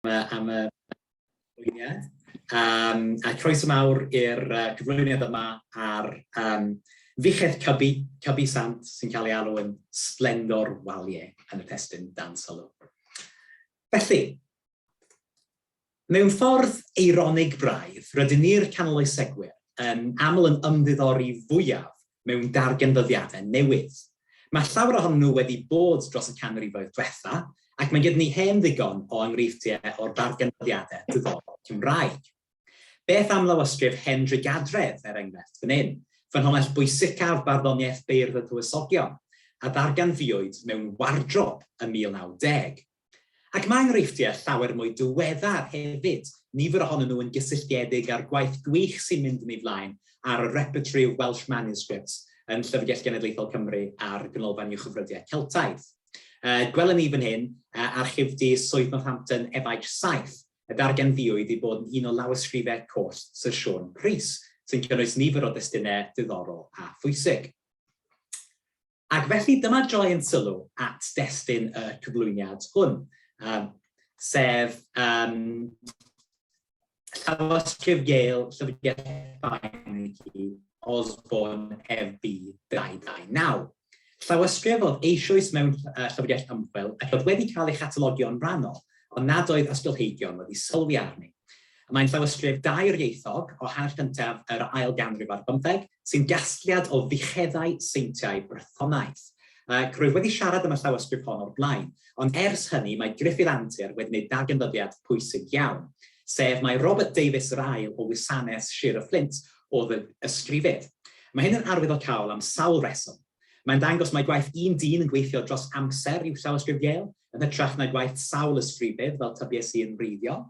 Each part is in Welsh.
Am y cyflwyniad. A croeso mawr i'r cyflwyniad yma ar Fuchedd Cybi, Cybi Sant, sy'n cael ei alw yn Splendor Waliau yn y testun dan sylw. Felly, mewn ffordd eironig braidd, rydyn ni'r canoloesegwyr yn aml yn ymddiddori fwyaf mewn darganfyddiadau newydd. Mae llawer ohonyn nhw wedi bod dros y canrifoedd diwetha, ac mae gyda ni hen ddigon o enghreifftiau o'r darganfyddiadau diddorol Cymraeg. Beth am lawysgrif Hen Drugadredd, er enghraifft, fan hyn, ffynhonnell bwysicaf barddoniaeth Beirdd y Tywysogion, a ddarganfuwyd mewn wardrob ym 1910. Ac mae enghreifftiau llawer mwy diweddar hefyd, nifer ohonyn nhw yn gysylltiedig â'r gwaith gwych sy'n mynd yn ei flaen ar y Repertory of Welsh Manuscripts yn Llyfrgell Genedlaethol Cymru a'r Ganolfan Uwchofrydiau Celtaidd. Gwelwn ni fan hyn archifdy Swydd Northampton Efaich 7, y darganfuwyd ei bod yn un o lawysgrifau coll Syr Siôn Prys, sy'n cynnwys nifer o destunau diddorol a phwysig. Ac felly dyma droi ein sylw at destun y cyflwyniad hwn, sef llawysgrif Yale Llyfrgell Beinecke Osborne FB 229. Llawysgrif oedd eisoes mewn llyfrgell ymchwil ac oedd wedi cael ei chatalogio'n rhannol, ond nad oedd ysgolheigion wedi sylwi arni. Mae'n llawysgrif dair-ieithog o hanner cyntaf yr ail ganrif ar bymtheg, sy'n gasgliad o fucheddau seintiau Brythonaidd. Ac rwyf wedi siarad am y llawysgrif hon o'r blaen, ond ers hynny mae Gruffydd Antur wedi gwneud darganfyddiad pwysig iawn, sef mai Robert Davies yr Ail o Wisanes Sir y Fflint oedd y ysgrifydd. Mae hyn yn arwyddocaol am sawl rheswm. Mae'n dangos mai gwaith un dyn yn gweithio dros amser yw llawysgrif Yale, yn hytrach na gwaith sawl ysgrifydd, fel tybiais i yn wreiddiol.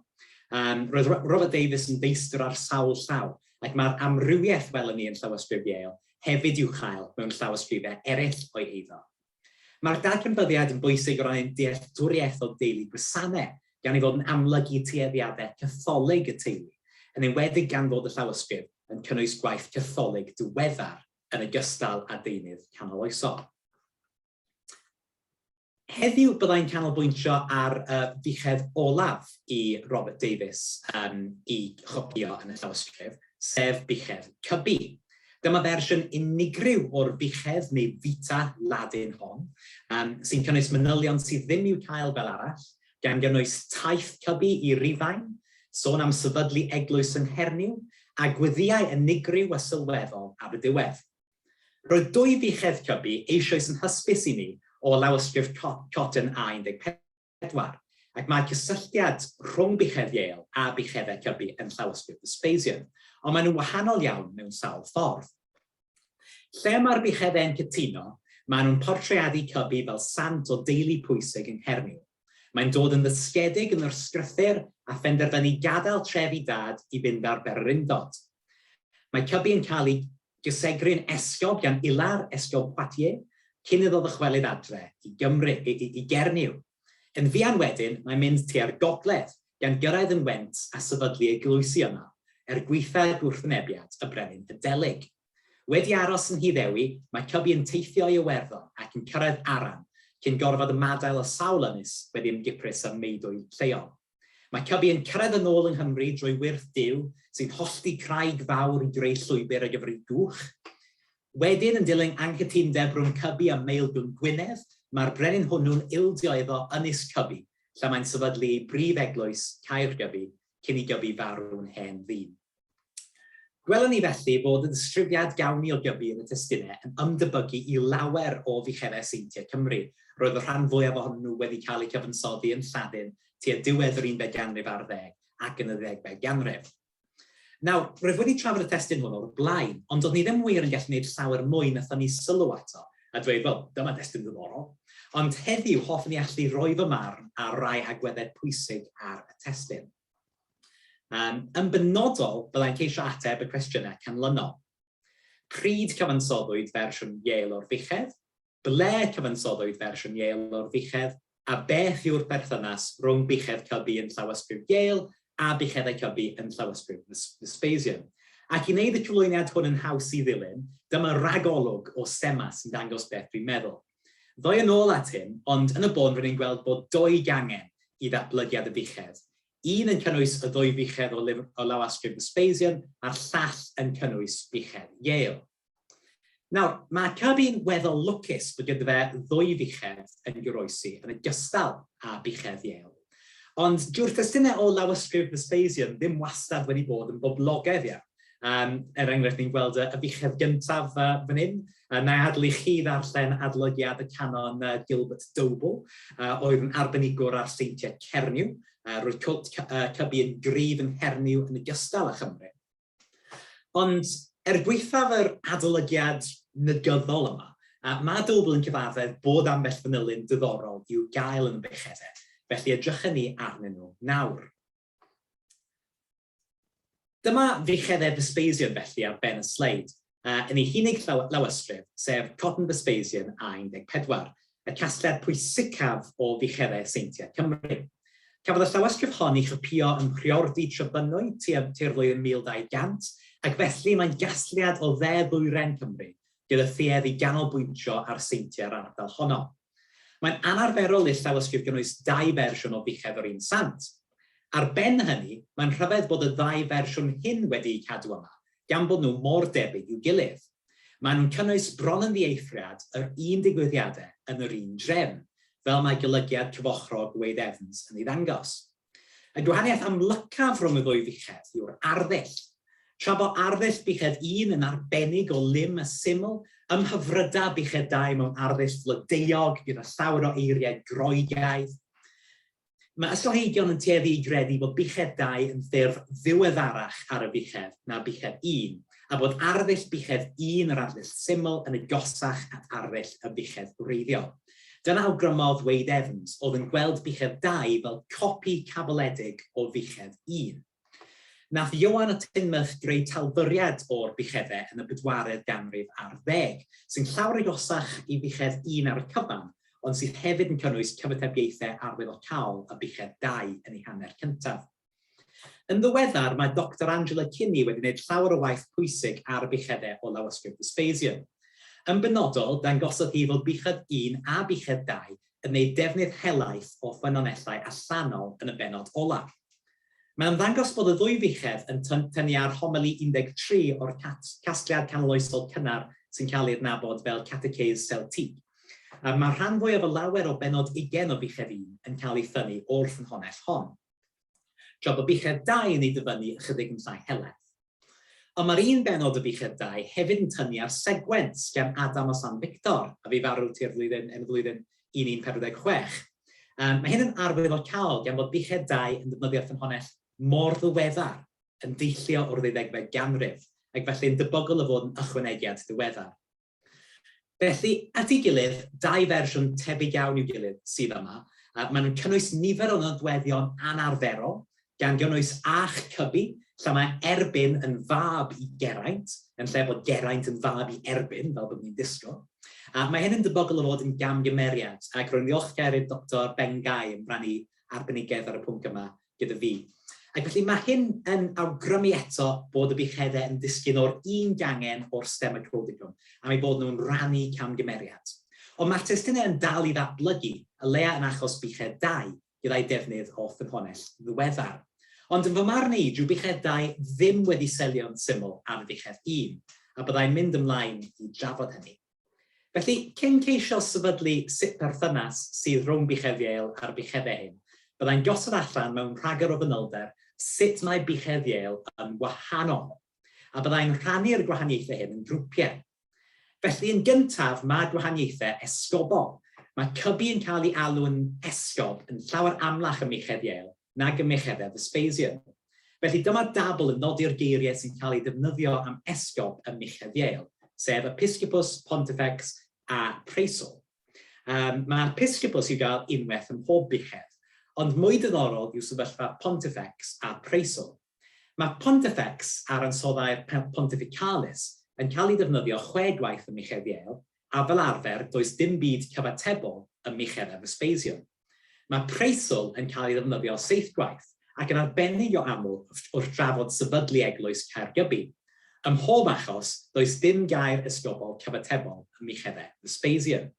Roedd Robert Davies yn feistr ar sawl llaw, ac mae'r amrywiaeth welwn ni yn llawysgrif Yale hefyd i'w chael mewn llawysgrifau eraill o'i eiddo. Mae'r darganfyddiad yn bwysig o ran ein dealltwriaeth o deulu Gwysane, gan ei fod yn amlygu tueddiadau Catholig y teulu, yn enwedig gan fod y llawysgrif yn cynnwys gwaith Catholig diweddar yn ogystal â deunydd canoloesol. Heddiw byddai'n canolbwyntio ar y fuchedd olaf i Robert Davies i chopïo yn y llawysgrif, sef buchedd Cybi. Dyma fersiwn unigryw o'r fuchedd neu vita Ladin hon, sy'n cynnwys manylion sydd ddim i'w cael fel arall, gan gynnwys taith Cybi i Rufain, sôn am sefydlu eglwys yng Nghernyw, a gweddïau unigryw a sylweddol ar y diwedd. Roedd dwy fuchedd Cybi eisoes yn hysbys i ni o lawysgrif Cotton A14, ac mae cysylltiad rhwng buchedd Yale a bucheddau Cybi yn llawysgrif Vespasian, ond maen nhw'n wahanol iawn mewn sawl ffordd. Lle mae'r bucheddau'n cytuno, maen nhw'n portreadu Cybi fel sant o deulu pwysig yng Nghernyw. Mae'n dod yn ddysgedig yn yr ysgrythur a phenderfynu gadael tref ei dad i fynd ar bererindod. Mae Cybi yn cael ei gysegru'n esgob gan Ilar, esgob Poitiers, cyn iddo ddychwelyd adre i Gymru, i, i, i Gernyw. Yn fuan wedyn, mae'n mynd tua'r gogledd, gan gyrraedd yn Went a sefydlu eglwysi yno, er gwaetha gwrthwynebiad y brenin Ydelig. Wedi aros yn Nhŷ Ddewi, mae Cybi yn teithio i Iwerddon ac yn cyrraedd Aran, cyn gorfod ymadael â sawl ynys wedi ymgiprys â meudwy lleol. Mae Cybi yn cyrraedd yn ôl yng Nghymru drwy wyrth Duw, sy'n hollti craig fawr i greu llwybr ar gyfer ei gwch. Wedyn, yn dilyn anghytundeb rhwng Cybi a Maelgwn Gwynedd, mae'r brenin hwnnw'n ildio iddo Ynys Cybi, lle mae'n sefydlu ei brif eglwys, Caergybi, cyn i Gybi farw'n hen ddyn. Gwelwn ni felly fod y disgrifiad gawn ni o Gybi yn y testunau yn ymdebygu i lawer o fucheddau seintiau Cymru. Roedd y rhan fwyaf ohonyn nhw wedi cael eu cyfansoddi yn Lladin tua diwedd yr unfed ganrif ar ddeg ac yn y ddegfed ganrif. Nawr, rwyf wedi trafod y testun hwn o'r blaen, ond doedd ni ddim wir yn gallu gwneud llawer mwy na thynnu sylw ato a dweud, wel, dyma destun ddiddorol. Ond heddiw, hoffwn i allu roi fy marn ar rai agweddau pwysig ar y testun. Yn benodol, byddai'n ceisio ateb y cwestiynau canlynol. Pryd cyfansoddwyd fersiwn Yale o'r fuchedd? Ble cyfansoddwyd fersiwn Yale o'r fuchedd? A beth yw'r perthynas rhwng buchedd Cybi yn llawysgrif Yale a bucheddau Cybi yn llawysgrif Vespasian? Ac i wneud y cyflwyniad hwn yn haws i ddilyn, dyma ragolwg o sema sy'n dangos beth dwi'n meddwl. Ddoi yn ôl at hyn, ond yn y bôn rydyn ni'n gweld bod dou gangen i ddatblygiad y fuchedd. Un yn cynnwys y ddwy fuchedd o lyfr o lawysgrif Vespasian a'r llall yn cynnwys buchedd Yale. Nawr, mae Kirby'n weddol lwcus bod gyda fe ddwy fuchedd yn goroesi yn ogystal â buchedd Yale. Ond dyw'r testunau o lawysgrif Vespasian ddim wastad wedi bod yn boblogaidd iawn. Um, er enghraifft, ni'n gweld y, y fuchedd gyntaf fan hyn. Na i adael i chi ddarllen adolygiad y canon Gilbert Doble, oedd yn arbenigwr ar seintiau Cernyw. Roedd cwlt Cybi yn gryf yng Nghernyw yn ogystal â Chymru. Ond er gwaethaf yr adolygiad negyddol yma, mae Doble yn cyfaddef bod ambell fanylyn diddorol i'w gael yn y bucheddau, felly edrychwn ni arnyn nhw nawr. Dyma fucheddau Vespasian felly ar ben y sleid, yn ei hunig lawysgrif, sef Cotton Vespasian A14, y casgliad pwysicaf o fucheddau seintiau Cymru. Cafodd y llawysgrif hon ei chopïo ym Mhriordy Trefynwy tua tua'r flwyddyn 1200, ac felly mae'n gasgliad o dde-ddwyrain Cymru, gyda thuedd i ganolbwyntio ar seintiau'r ardal honno. Mae'n anarferol i'r llawysgrif gynnwys dau fersiwn o fuchedd o'r un sant. Ar ben hynny, mae'n rhyfedd bod y ddau fersiwn hyn wedi'u cadw yma, gan bod nhw mor debyg i'w gilydd. Maen nhw'n cynnwys bron yn ddieithriad yr un digwyddiadau yn yr un drefn, fel mae golygiad cyfochrog Wade Evans yn ei ddangos. Y gwahaniaeth amlycaf rhwng y ddwy fuchedd yw'r arddull. Tra bo arddull buchedd un yn arbennig o lym a syml, ymhyfryda buchedd dau mewn arddull flodeuog gyda llawer o eiriau Groegaidd. Mae ysgolheigion yn tueddu i gredu bod buchedd dau yn ffurf ddiweddarach ar y fuchedd na buchedd un, a bod arddull buchedd un yr arddull syml yn agosach at arddull y fuchedd wreiddiol. Dyna awgrymodd Wade Evans, oedd yn gweld buchedd dau fel copi caboledig o fuchedd un. Nath Ioan o Tinmouth greu talfyriad o'r bucheddau yn y bedwaredd ganrif ar ddeg, sy'n llawer agosach i fuchedd un ar y cyfan, ond sydd hefyd yn cynnwys cyfatebiaethau arwyddocaol y buchedd dau yn ei hanner cyntaf. Yn ddiweddar, mae Doctor Angela Kinney wedi gwneud llawer o waith pwysig ar y bucheddau o lawysgrif Vespasian. Yn benodol, dangosodd hi fod buchedd un a buchedd dau yn gwneud defnydd helaeth o ffynonellau allanol yn y bennod olaf. Mae'n ymddangos bod y ddwy fuchedd yn tynnu ar homili 13 o'r casgliad canoloesol cynnar sy'n cael ei adnabod fel Catecheses Celtique. Mae'r rhan fwyaf o lawer o bennod ugain o fuchedd un yn cael ei thynnu o'r ffynhonnell hon. Tra bod buchedd dau yn ei dyfynnu ychydig yn llai helaeth. Ond mae'r un bennod o Buchedd 2 hefyd yn tynnu ar segwens gan Adam o San Victor, a fu farw tua'r flwyddyn, yn y flwyddyn 1146. Um, mae hyn yn arwyddocaol gan fod Buchedd 2 yn defnyddio'r ffynhonnell mor ddiweddar, yn deillio o'r ddeuddegfed ganrif, ac felly yn debygol o fod yn ychwanegiad diweddar. Felly, at ei gilydd, dau fersiwn tebyg iawn i'w gilydd sydd yma. Maen nhw'n cynnwys nifer o nodweddion anarferol, gan gynnwys ach cybi, lle mae Erbin yn fab i Geraint, yn lle bod Geraint yn fab i Erbin, fel byddwn ni'n disgwyl. A mae hyn yn debygol o fod yn gamgymeriad, ac rwy'n ddiolchgar i'r Doctor Ben Guy am rannu arbenigedd ar y pwnc yma gyda fi. Ac felly mae hyn yn awgrymu eto bod y bucheddau yn disgyn o'r un gangen o'r stemma codicum, am eu bod nhw'n rhannu camgymeriad. Ond mae'r testunau yn dal i ddatblygu, y leia yn achos buchedd 2, gyda'i defnydd o ffynhonnell ddiweddar. Ond yn fy marn i, dyw buchedd 2 ddim wedi selio'n syml ar fuchedd 1, a byddai'n mynd ymlaen i drafod hynny. Felly, cyn ceisio sefydlu sut perthynas sydd rhwng buchedd Yale a'r bucheddau hyn, byddai'n gosod allan mewn rhagor o fanylder sut mae buchedd Yale yn wahanol, a byddai'n rhannu'r gwahaniaethau hyn yn grwpiau. Felly, yn gyntaf, mae gwahaniaethau esgobol. Mae Cybi yn cael ei alw'n esgob yn llawer amlach ym muchedd Yale nag ym mucheddau Vespasian. Felly dyma dabl yn nodi'r geiriau sy'n cael eu defnyddio am esgob ym muchedd Yale, sef episcopus, pontifex a praesol. Um, mae episcopus i'w gael unwaith ym mhob buchedd, ond mwy diddorol yw sefyllfa pontifex a praesol. Mae pontifex a'r ansoddair pontificalis yn cael ei ddefnyddio chwe gwaith ym muchedd Yale, a fel arfer does dim byd cyfatebol ym muchedd Vespasian. Mae praesol yn cael ei ddefnyddio seithgwaith, ac yn arbennig o aml wrth drafod sefydlu eglwys Caergybi. Ym mhob achos, does dim gair esgobol cyfatebol ym mucheddau Vespasian.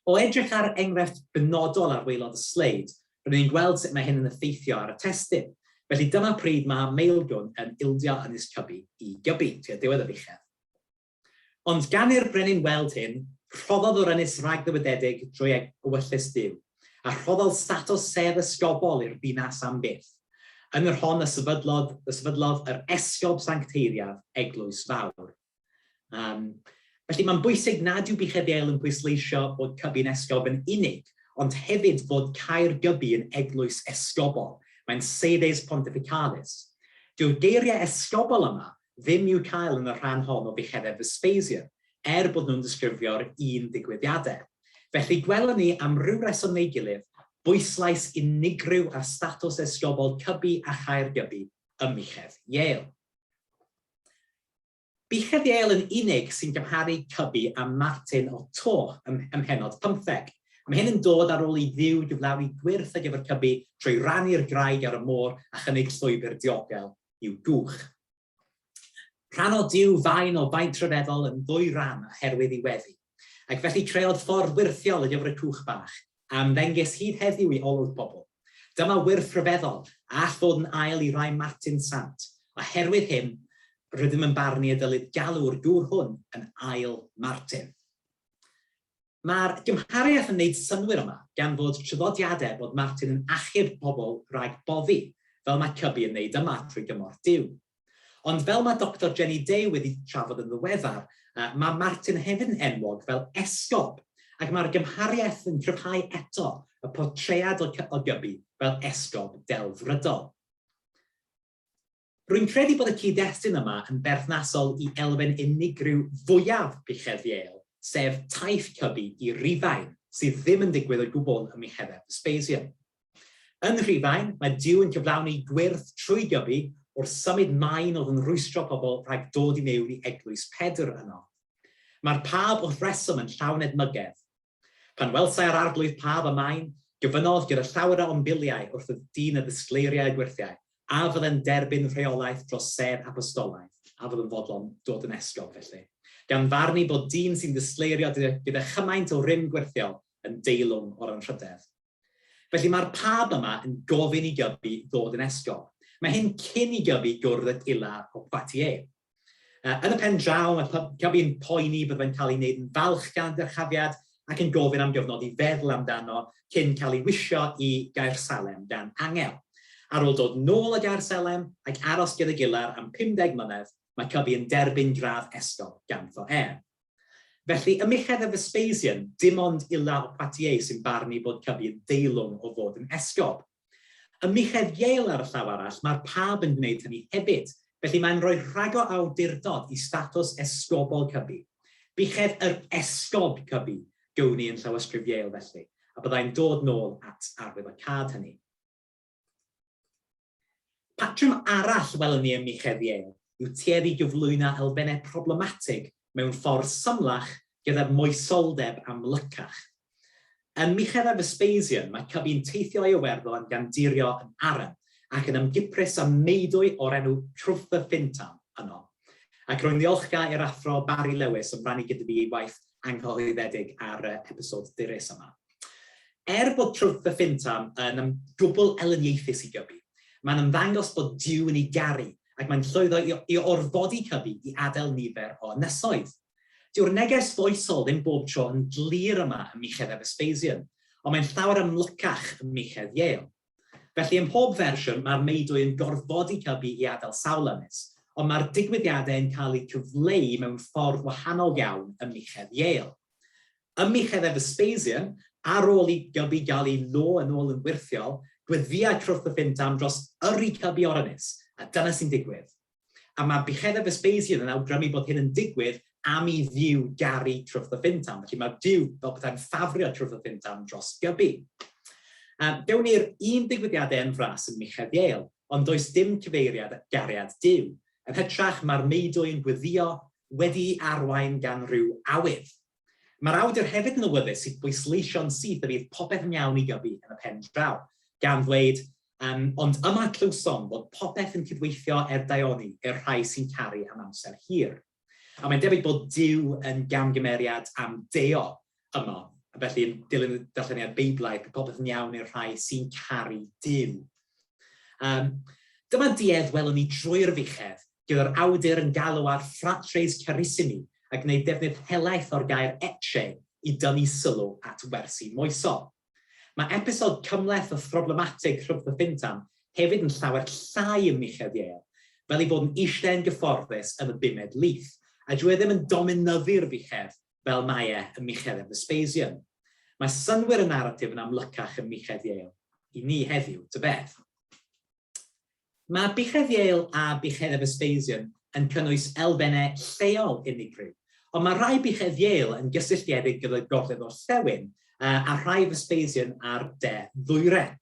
O edrych ar enghraifft benodol ar waelod y sleid, Rydyn ni'n gweld sut mae hyn yn effeithio ar y testun. Felly dyma pryd mae Maelgwn yn ildio Ynys Cybi i Gybi, tua diwedd y fuchedd. Ond gan i'r brenin weld hyn, rhoddodd o'r ynys ragddywededig drwy ewyllys Duw, a rhoddodd statws sedd esgobol i'r ddinas am byth, yn yr hon y sefydlodd, y sefydlodd yr esgob sancteiddiaf eglwys fawr. Felly mae'n bwysig nad yw Buchedd Yale yn pwysleisio bod Cybi'n esgob yn unig, ond hefyd fod Caergybi yn eglwys esgobol. Mae'n sedes pontificalis. Dyw'r geiriau esgobol yma ddim i'w cael yn y rhan hon o Bucheddau Vespasian, er bod nhw'n disgrifio'r un digwyddiadau. Felly gwelwn ni am ryw reswm neu gilydd bwyslais unigryw ar statws esgobol Cybi a Chaergybi ym Muchedd Yale. Buchedd Yale yn unig sy'n cymharu Cybi â Martin o Tours ym mhennod pymtheg. Mae hyn yn dod ar ôl i Dduw gyflawni gwyrth ar gyfer Cybi trwy rannu'r graig ar y môr a chynnig llwybr diogel i'w gwch. Rhannodd Duw faen o faint rhyfeddol yn ddwy ran oherwydd ei weddi, ac felly creodd ffordd wyrthiol ar gyfer y cwch bach, a ymddengys hyd heddiw i olwg pobl. Dyma wyrth rhyfeddol, a all fod yn ail i rai Martin Sant. Oherwydd hyn, rydym yn barnu y dylid galw'r gŵr hwn yn ail Martin. Mae'r gymhariaeth yn wneud synnwyr yma, gan fod traddodiadau bod Martin yn achub pobl rhag boddi, fel mae Cybi yn wneud yma trwy gymorth Duw. Ond fel mae Doctor Jenny Day wedi trafod yn ddiweddar, mae Martin hefyd yn enwog fel esgob, ac mae'r gymhariaeth yn cryfhau eto y portread o o Gybi fel esgob delfrydol. Rwy'n credu bod y cyd-destun yma yn berthnasol i elfen unigryw fwyaf Buchedd Yale, sef taith Cybi i Rufain, sydd ddim yn digwydd o gwbl ym Mucheddau Vespasian. Yn Rhufain, mae Duw yn cyflawni gwyrth trwy Gybi wrth symud maen oedd yn rhwystro pobl rhag dod i mewn i eglwys Pedr yno. Mae'r Pab wrth reswm yn llawn edmygedd. Pan welsai yr Arglwydd Pab y maen, gofynnodd gyda llawer o ymbiliau wrth y dyn a ddisgleiriai y gwyrthiau, a fydde'n derbyn rheolaeth dros sedd apostolaidd, a fydd yn fodlon dod yn esgob, felly, gan farnu bod dyn sy'n disgleirio gyda chymaint o rym gwyrthiol yn deilwng o'r anrhydedd. Felly mae'r Pab yma yn gofyn i Gybi ddod yn esgob. Mae hyn cyn i Gybi gwrdd ag Ilar o Poitiers. Yn y pen draw, mae Cybi'n poeni bod fe'n cael ei wneud yn falch gan y dyrchafiad ac yn gofyn am gyfnod i feddwl amdano cyn cael ei wisio i Gaersalem gan angel. Ar ôl dod nôl o Gaersalem ac aros gyda Gilar am 50 mlynedd, mae Cybi yn derbyn gradd esgob ganddo ef. Felly, ym Muchedd y Vespasian, dim ond Ila o Poitiers sy'n barnu bod Cybi yn deilwng o fod yn esgob. Ym Muchedd Yale, ar y llaw arall, mae'r Pab yn gwneud hynny hefyd, felly mae'n rhoi rhagor awdurdod i statws esgobol Cybi. Buchedd yr Esgob Cybi gown ni yn llawysgrif Yale, felly, a byddai'n dod nôl at arwyddocâd hynny. Patrwm arall welwn ni ym Muchedd Yale yw tuedd i gyflwyno elfennau problematig mewn ffordd symlach gyda moesoldeb amlycach. Ym Muchedd a Vespasian mae Cybi'n teithio i Iwerddon gan durio yn Aran ac yn ymgiprys â meudwy o'r enw Crwtha Fintan yno. Ac rwy'n ddiolchgar i'r Athro Barry Lewis am rannu gyda fi ei waith anghyhoeddedig ar y episod dyrys yma. Er bod Trwth y Ffintan yn ym gwbl elyniaethus i Gybi, mae'n ymddangos bod Duw yn ei garu ac mae'n llwyddo i i orfodi Cybi i adael nifer o ynysoedd. Dyw'r neges foesol ddim bob tro yn glir yma ym Muchedd Vespasian, ond mae'n llawer amlycach ym Muchedd Yale. Felly ym mhob fersiwn mae'r meudwy yn gorfodi Cybi i adael sawl ynys, ond mae'r digwyddiadau yn cael eu cyfleu mewn ffordd wahanol iawn ym Muchedd Yale. Ym Muchedd Vespasian, ar ôl i Gybi gael ei law yn ôl yn wyrthiol, gweddïa Crwth y Ffintam dros yrru Cybi o'r ynys, a dyna sy'n digwydd. A mae Buchedd Vespasian yn awgrymu bod hyn yn digwydd am i Dduw garu Crwth y Ffintam. Felly mae Duw fel petai'n ffafrio Crwth y Ffintam dros Gybi. Gewn ni'r un digwyddiadau yn fras ym Muchedd Yale, ond does dim cyfeiriad at gariad Duw. Yn hytrach, mae'r meudwy yn gweddïo wedi'i arwain gan ryw awydd. Mae'r awdur hefyd yn awyddus i bwysleisio'n syth y bydd popeth yn iawn i Gybi yn y pen draw, gan ddweud, Um, ond yma clywsom fod popeth yn cydweithio er daioni i'r rhai sy'n caru am amser hir. A mae'n debyg bod Duw yn gamgymeriad am Deo yma, Felly, yn dilyn y darlleniad Beiblaidd, bydd popeth yn iawn i'r rhai sy'n caru Duw. Um, dyma duedd welwn ni drwy'r fuchedd, gyda'r awdur yn galw ar fratres carissimi a gwneud defnydd helaeth o'r gair ecce i dynnu sylw at wersi moesol. Mae episod cymhleth a phroblematig Rhybdda Fintan hefyd yn llawer llai ym Muchedd Yale, fel ei fod yn eistedd yn gyfforddus yn y bumed lith, a dyw e ddim yn dominyddu'r fuchedd fel mae e ym Muchedd Vespasian. Mae synnwyr y naratif yn amlycach ym Muchedd Yale i ni heddiw, ta beth. Mae Buchedd Yale a Buchedd Vespasian yn cynnwys elfennau lleol unigryw, ond mae rhai Buchedd Yale yn gysylltiedig gyda Gogledd-orllewin a rhai Vespasian â'r De-ddwyrain.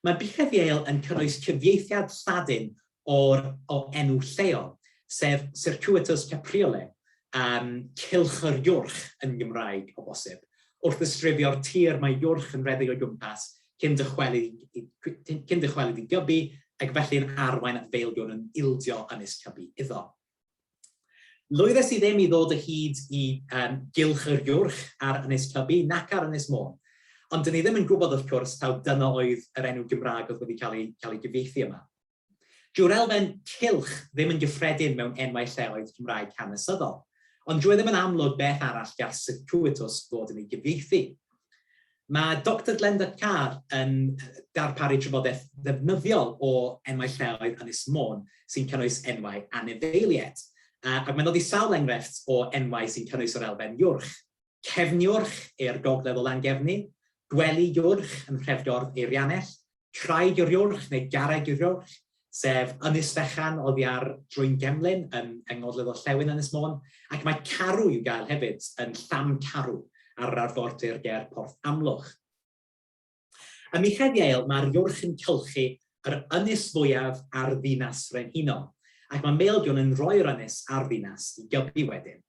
Mae Buchedd Yale yn cynnwys cyfieithiad Lladin o'r o enw lleol, sef Circuitus Capriolae, um, Cylch yr Iwrch yn Gymraeg o bosib, wrth ddisgrifio'r tir mae Iwrch yn rhedeg o'i gwmpas cyn dychwelyd i, cyn dychwelyd i Gybi, ac felly yn arwain at Feilgwn yn ildio Ynys Cybi iddo. Lwyddes i ddim i ddod o hyd i um, gylch yr Iwrch ar Ynys Cybi nac ar Ynys Môn. Ond dyn ni ddim yn gwybod wrth gwrs taw dyna oedd yr enw Gymraeg oedd wedi cael ei, cael ei gyfieithu yma. Dyw'r elfen cylch ddim yn gyffredin mewn enwau lleoedd Cymraeg hanesyddol, ond dyw e ddim yn amlwg beth arall gall circuitous fod yn ei gyfieithu. Mae Doctor Glenda Carr yn darparu trafodaeth ddefnyddiol o enwau lleoedd Ynys Môn sy'n cynnwys enwau anifeiliaid, ac mae'n nodi sawl enghraifft o enwau sy'n cynnwys yr elfen iwrch. Cefniwrch i'r gogledd o Langefni, Gwely Iwrch yn Nhrefgordd Eirianell, Craig yr Iwrch neu Garreg yr Iwrch, sef ynys fechan oddi ar Drwyn Gemlyn yn yng ngogledd-orllewin Ynys Môn, ac mae carw i'w gael hefyd yn Llam Carw ar yr arfordir ger Porth Amlwch. Ym Muchedd Yale mae'r Iwrch yn cylchu yr ynys fwyaf a'r ddinas frenhinol, ac mae Maelgwn yn rhoi'r ynys a'r ddinas i Gybi wedyn.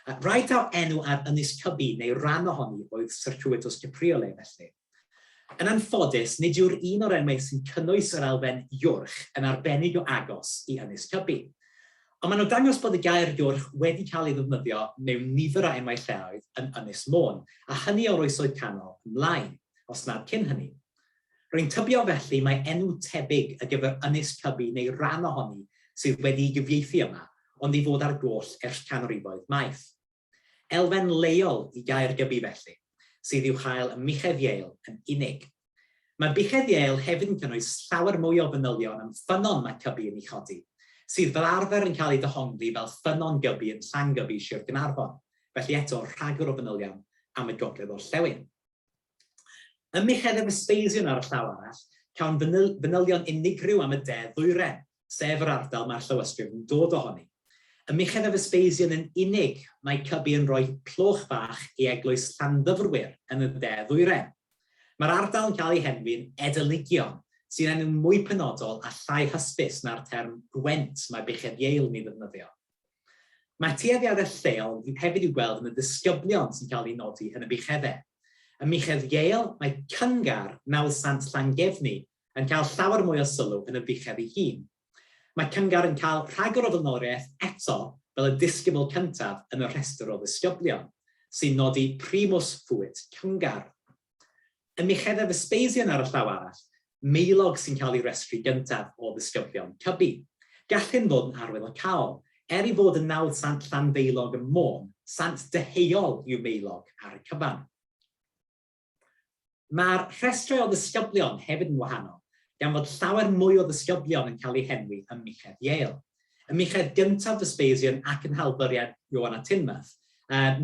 Rhaid taw enw ar Ynys Cybi neu ran ohoni oedd Circuitus Capriolae felly. Yn anffodus, nid yw'r un o'r enwau sy'n cynnwys yr elfen Iwrch yn arbennig o agos i Ynys Cybi. Ond maen nhw'n dangos bod y gair Iwrch wedi cael ei ddefnyddio mewn nifer o enwau lleoedd yn Ynys Môn, a hynny o'r Oesoedd Canol ymlaen, os nad cyn hynny. Rwy'n tybio felly mai enw tebyg ar gyfer Ynys Cybi neu ran ohoni sydd wedi'i gyfieithu yma, ond ei fod ar goll ers canrifoedd maith. Elfen leol i Gaer Gybi felly, sydd i'w chael ym Muchedd Yale yn unig. Mae Buchedd Yale hefyd yn cynnwys llawer mwy o fanylion am ffynnon mae Cybi yn ei chodi, sydd fel arfer yn cael ei dehongli fel Ffynnon Gybi yn Llangybi, Sir Gaernarfon, felly eto rhagor o fanylion am y gogledd-orllewin. Ym Muchedd y Vespasian ar y llaw arall, cawn fanylion unigryw am y de ddwyrain, sef yr ardal mae'r llawysgrif yn dod ohoni. Ym Muchedd y Vespasian yn unig, mae Cybi yn rhoi cloch fach i eglwys Llanddyfrwyr yn y de ddwyrain. Mae'r ardal yn cael ei henwi'n Edeligion, sy'n enw mwy penodol a llai hysbys na'r term Gwent mae Buchedd Yale yn ei ddefnyddio. Mae tueddiadau lleol hefyd i'w gweld yn y disgyblion sy'n cael eu nodi yn y bucheddau. Ym Muchedd Yale, mae Cyngar, nawddsant Llangefni, yn cael llawer mwy o sylw yn y fuchedd ei hun. Mae Cyngar yn cael rhagor o flaenoriaeth eto fel y disgybl cyntaf yn y rhestr o ddisgyblion, sy'n nodi primus fuit Cyngar. Ym Mucheddau Vespasian ar y llaw arall, Maelog sy'n cael ei restru gyntaf o ddisgyblion Cybi. Gall hyn fod yn arwyddocaol, er ei fod yn nawdd sant Llanfaelog ym Môn, sant deheuol yw Maelog ar y cyfan. Mae'r rhestrau o ddisgyblion hefyd yn wahanol, gan fod llawer mwy o ddisgyblion yn cael eu henwi ym Muchedd Yale. Ym Muchedd gyntaf Vespasian ac yn Nhalbyriad Ioan a Tinmouth,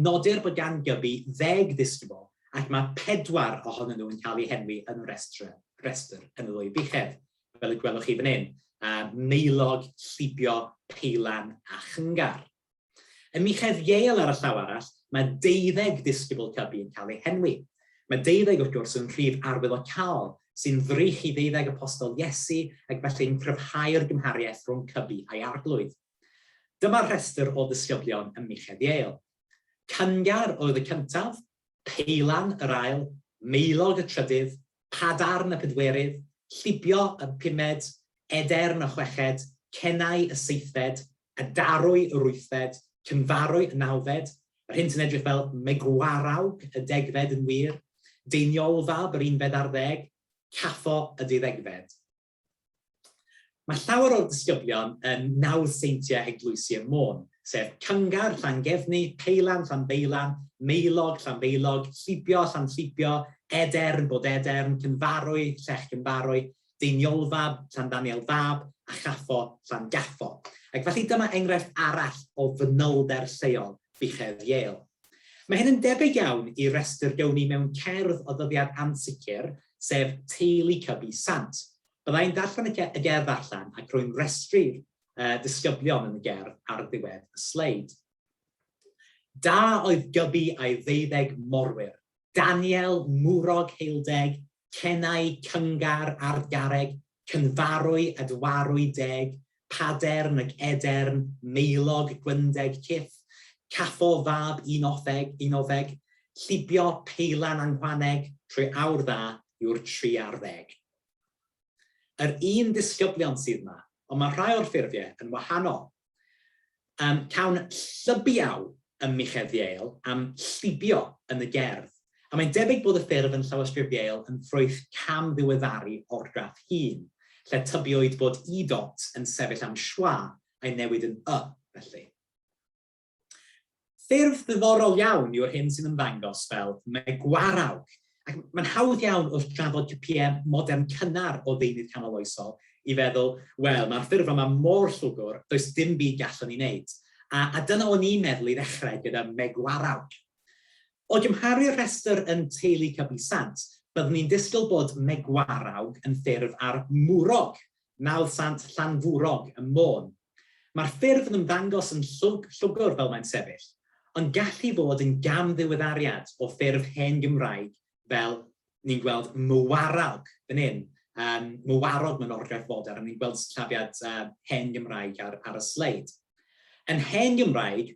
nodir bod gan Gybi ddeg ddisgybl ac mae pedwar ohonyn nhw yn cael eu henwi yn y rhestr, rhestr yn y ddwy fuchedd, fel y gwelwch chi fan hyn, Maelog, Llibio, Peilan a Chyngar. Ym Muchedd Yale ar y llaw arall, mae deuddeg disgybl Cybi yn cael eu henwi. Mae deuddeg wrth gwrs yn rhif arwyddocaol, sy'n ddrych i ddeuddeg apostol Iesu ac felly'n cryfhau'r gymhariaeth rhwng Cybi a'i arglwydd. Dyma'r rhestr o ddisgyblion ym Muchedd Yale. Cyngar oedd y cyntaf, Peilan yr ail, Maelog y trydydd, Padarn y pedwerydd, Llibio y pumed, Edern y chweched, Cenau y seithfed, Adarwy yr wythfed, Cynfarwy y nawfed, Yr hyn sy'n edrych fel Megwarawg y degfed yn wir, Deiniolfab yr unfed ar ddeg, Caffo y deuddegfed. Mae llawer o'r disgyblion yn nawdd seintiau eglwysi ym Môn, sef Cyngar, Llangefni, Peilan, Llanbeilan, Maelog, Llanfaelog, Llibio, Llanllibio, Edern, Bodedern, Cynfarwy, Llech Gynfarwy, Deiniolfab, Llanddaniel Fab, a Chaffo, Llangaffo. Ac felly dyma enghraifft arall o fanylder lleol buchedd Yale. Mae hyn yn debyg iawn i restr gowni mewn cerdd o ddyddiad ansicr, sef Teulu Cybi Sant. Bydda i'n darllen y y gerdd allan ac rwy'n rhestru'r uh, disgyblion yn y gerdd ar ddiwedd y sleid. Da oedd Gybi a'i ddeuddeg morwyr, Daniel, Mwrog Heildeg, Cenau, Cyngar, Ardgareg, Cynfarwy, Adwarwy Deg, Padern ac Edern, Maelog, Gwyndeg, Cyff, Caffo fab un ofeg, un ofeg, Llibio, Peilan Anghwaneg, trwy awr dda yw'r 13. Yr un disgyblion sydd 'ma, ond mae rhai o'r ffurfiau yn wahanol. Cawn llybiaw ym Muchedd Yale am llibio yn y gerdd, a mae'n debyg bod y ffurf yn llawysgrif Yale yn ffrwyth cam ddiweddaru orgraff hŷn, lle tybiwyd bod i dot yn sefyll am schwa a'i newid yn y, felly. Ffurf ddiddorol iawn yw'r hyn sy'n ymddangos fel megwarawg, ac mae'n hawdd iawn wrth drafod copïau modern cynnar o ddeunydd canoloesol i feddwl, wel, mae'r ffurf yma mor llwgr, does dim byd gallwn ni wneud. A, a dyna o'n i'n meddwl i ddechrau gyda megwarawg. O gymharu'r rhestr yn teulu Cybi Sant, byddwn ni'n disgwyl bod megwarawg yn ffurf ar mwrog, nawdd sant Llanfwrog ym Môn. Mae'r ffurf yn ymddangos yn llwg, llwgr fel mae'n sefyll, ond gall hi fod yn gam-ddiweddariad o ffurf hen Gymraeg fel ni'n gweld mywarog fan hyn, mywarog mewn orgraff fodern, ni'n gweld sillafiad hen Gymraeg ar, ar y sleid. Yn hen Gymraeg,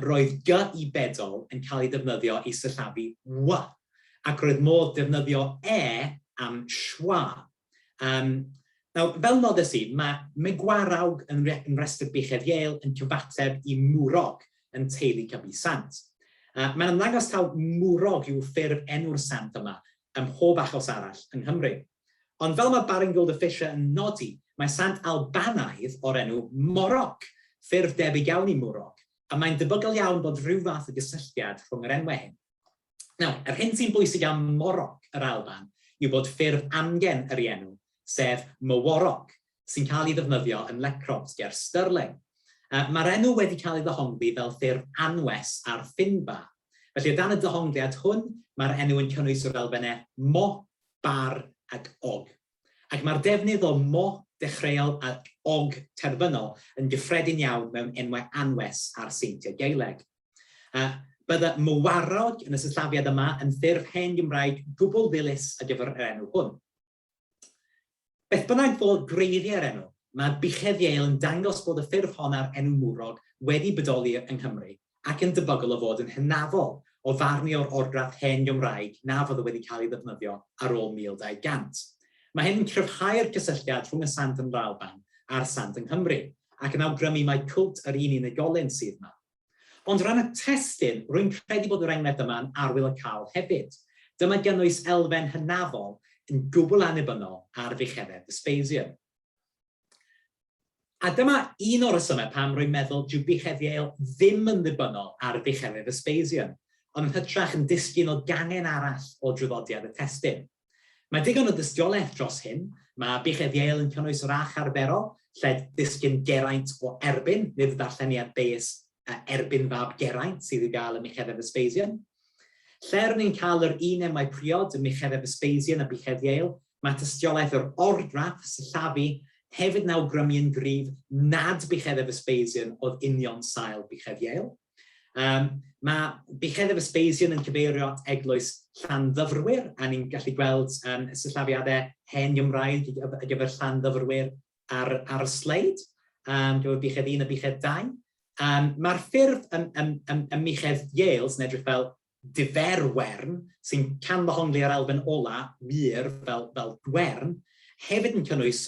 roedd g i bedol yn cael ei defnyddio i sillafu w, ac roedd modd defnyddio e am schwa. Nawr, fel nodes i, mae Megwarawg yn, re yn rhestr buchedd Yale yn cyfateb i Mwrog yn teulu Cybi Sant. Mae'n ymddangos taw Mwrog yw ffurf enw'r sant yma ym mhob achos arall yng Nghymru. Ond fel mae Baring-Gould a Fisher yn nodi, mae sant Albanaidd o'r enw Morog, ffurf debyg iawn i Mwrog, a mae'n debygol iawn bod rhyw fath o gysylltiad rhwng yr enwau hyn. Nawr, yr hyn sy'n bwysig am Moroc, yr Alban, yw bod ffurf amgen yr enw, sef Myworoc, sy'n cael ei ddefnyddio yn Lecroft ger Stirling. Mae'r enw wedi cael ei ddehongli fel ffurf anwes ar Finba. Felly, o dan y dehongliad hwn, mae'r enw yn cynnwys yr elfennau mo, bar ac og. Ac mae'r defnydd o mo dechreuol ac og terfynol yn gyffredin iawn mewn enwau anwes ar seintiau Gaeleg. Bydde mywarog yn y sillafiad yma yn ffurf hen Gymraeg gwbl ddilys ar gyfer yr enw hwn. Beth bynnag fo gwreiddiau'r enw, mae Buchedd Yale yn dangos bod y ffurf hon ar enw Mwrog wedi bodoli yng Nghymru ac yn debygol o fod yn hynafol o farnu o'r orgraff hen Gymraeg na fydde wedi cael ei ddefnyddio ar ôl 1200. Mae hyn yn cryfhau'r cysylltiad rhwng y sant yn yr Alban a'r sant yng Nghymru, ac yn awgrymu mai cwlt yr un unigolyn sydd 'ma. Ond o ran y testun, rwy'n credu bod yr enghraifft yma yn arwyddocaol hefyd. Dyma gynnwys elfen hynafol yn gwbl annibynnol ar fucheddau Vespasian. A dyma un o'r rhesymau pam rwy'n meddwl dyw buchedd Yale ddim yn ddibynnol ar fucheddau Vespasian, ond yn hytrach yn disgyn o gangen arall o draddodiad y testun. Mae digon o dystiolaeth dros hyn, mae buchedd Yale yn cynnwys yr ach arferol, lle disgyn Geraint o erbyn, nid y darlleniad beius erbyn fab Geraint sydd i'w gael ym Mucheddau Vespasian. Lle rŷn ni'n cael yr un enwau priod ym Mucheddau Vespasian a Buchedd Yale, mae tystiolaeth yr orgraff, sillafu, hefyd yn awgrymu yn gryf nad Bucheddau Vespasian oedd union sail Buchedd Yale. Mae Bucheddau Vespasian yn cyfeirio at eglwys Llanddyfrwyr, a ni'n gallu gweld y sillafiadau hen Gymraeg ar gyfer Llanddyfrwyr ar, ar y sleid, gyfer Buchedd 1 a Buchedd 2. Mae'r ffurf ym, ym, ym, ym Muchedd Yale sy'n edrych fel diferwern, sy'n camddehongli yr elfen ola, wir, fel, fel gwern, hefyd yn cynnwys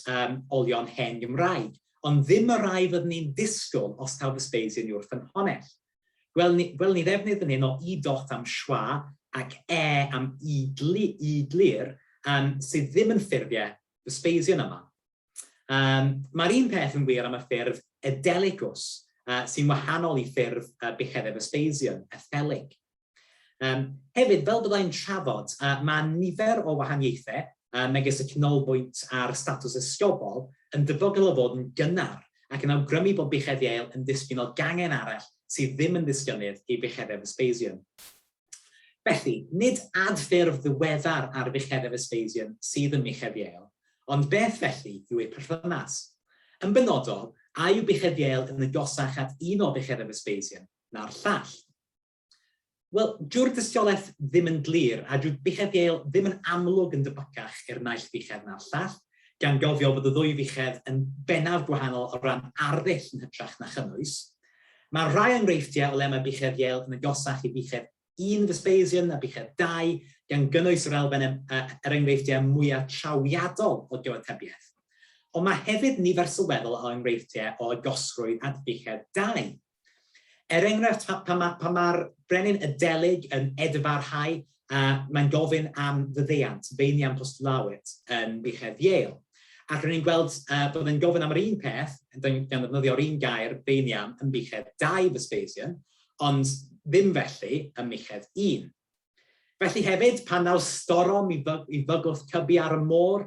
olion hen Gymraeg, ond ddim y rhai fyddwn ni'n disgwyl os taw Vespasian yw'r ffynhonnell. Gwelwn ni, gwelwn ni ddefnydd yn hyn o i dot am schwa ac e am i, gli, i glir, sydd ddim yn ffurfiau Vespasian yma. Mae'r un peth yn wir am y ffurf Edelicus, sy'n wahanol i ffurf Bucheddau Vespasian, Ethelic. Hefyd, fel byddai'n trafod, mae nifer o wahaniaethau, megis y canolbwynt a'r statws esgobol, yn debygol o fod yn gynnar, ac yn awgrymu bod Buchedd Yale yn disgyn o gangen arall sydd ddim yn ddisgynnydd i Bucheddau Vespasian. Felly, nid adffurf ddiweddar ar Fucheddau Vespasian sydd ym Muchedd Yale, ond beth felly yw eu perthynas? Yn benodol, a yw Buchedd Yale yn agosach at un o Fucheddau Vespasian na'r llall? Wel, dyw'r dystiolaeth ddim yn glir, a dyw buchedd Yale ddim yn amlwg yn debycach i'r naill fuchedd na'r llall, gan gofio bod y ddwy fuchedd yn bennaf gwahanol o ran arddull yn hytrach na chynnwys. Mae rhai enghreifftiau o le mae buchedd Yale yn agosach i fuchedd un Vespasian na buchedd dau, gan gynnwys yr elfen yr enghreifftiau mwyaf trawiadol o gyfatebiaeth. Ond mae hefyd nifer sylweddol o enghreifftiau o agosrwydd at fuchedd dau. Er enghraifft, pan mae'r pan ma brenin Ydelig yn edfarhau, mae'n gofyn am fyddeiant, veniam postulawit, yn Buchedd Yale. Ac rydyn ni'n gweld bod e'n gofyn am yr un peth, gan ddefnyddio'r un gair, veniam, yn Buchedd 2 Vespasian, ond ddim felly ym Muchedd 1. Felly hefyd, pan ddaw storom i, fy i fygwth cybu ar y môr,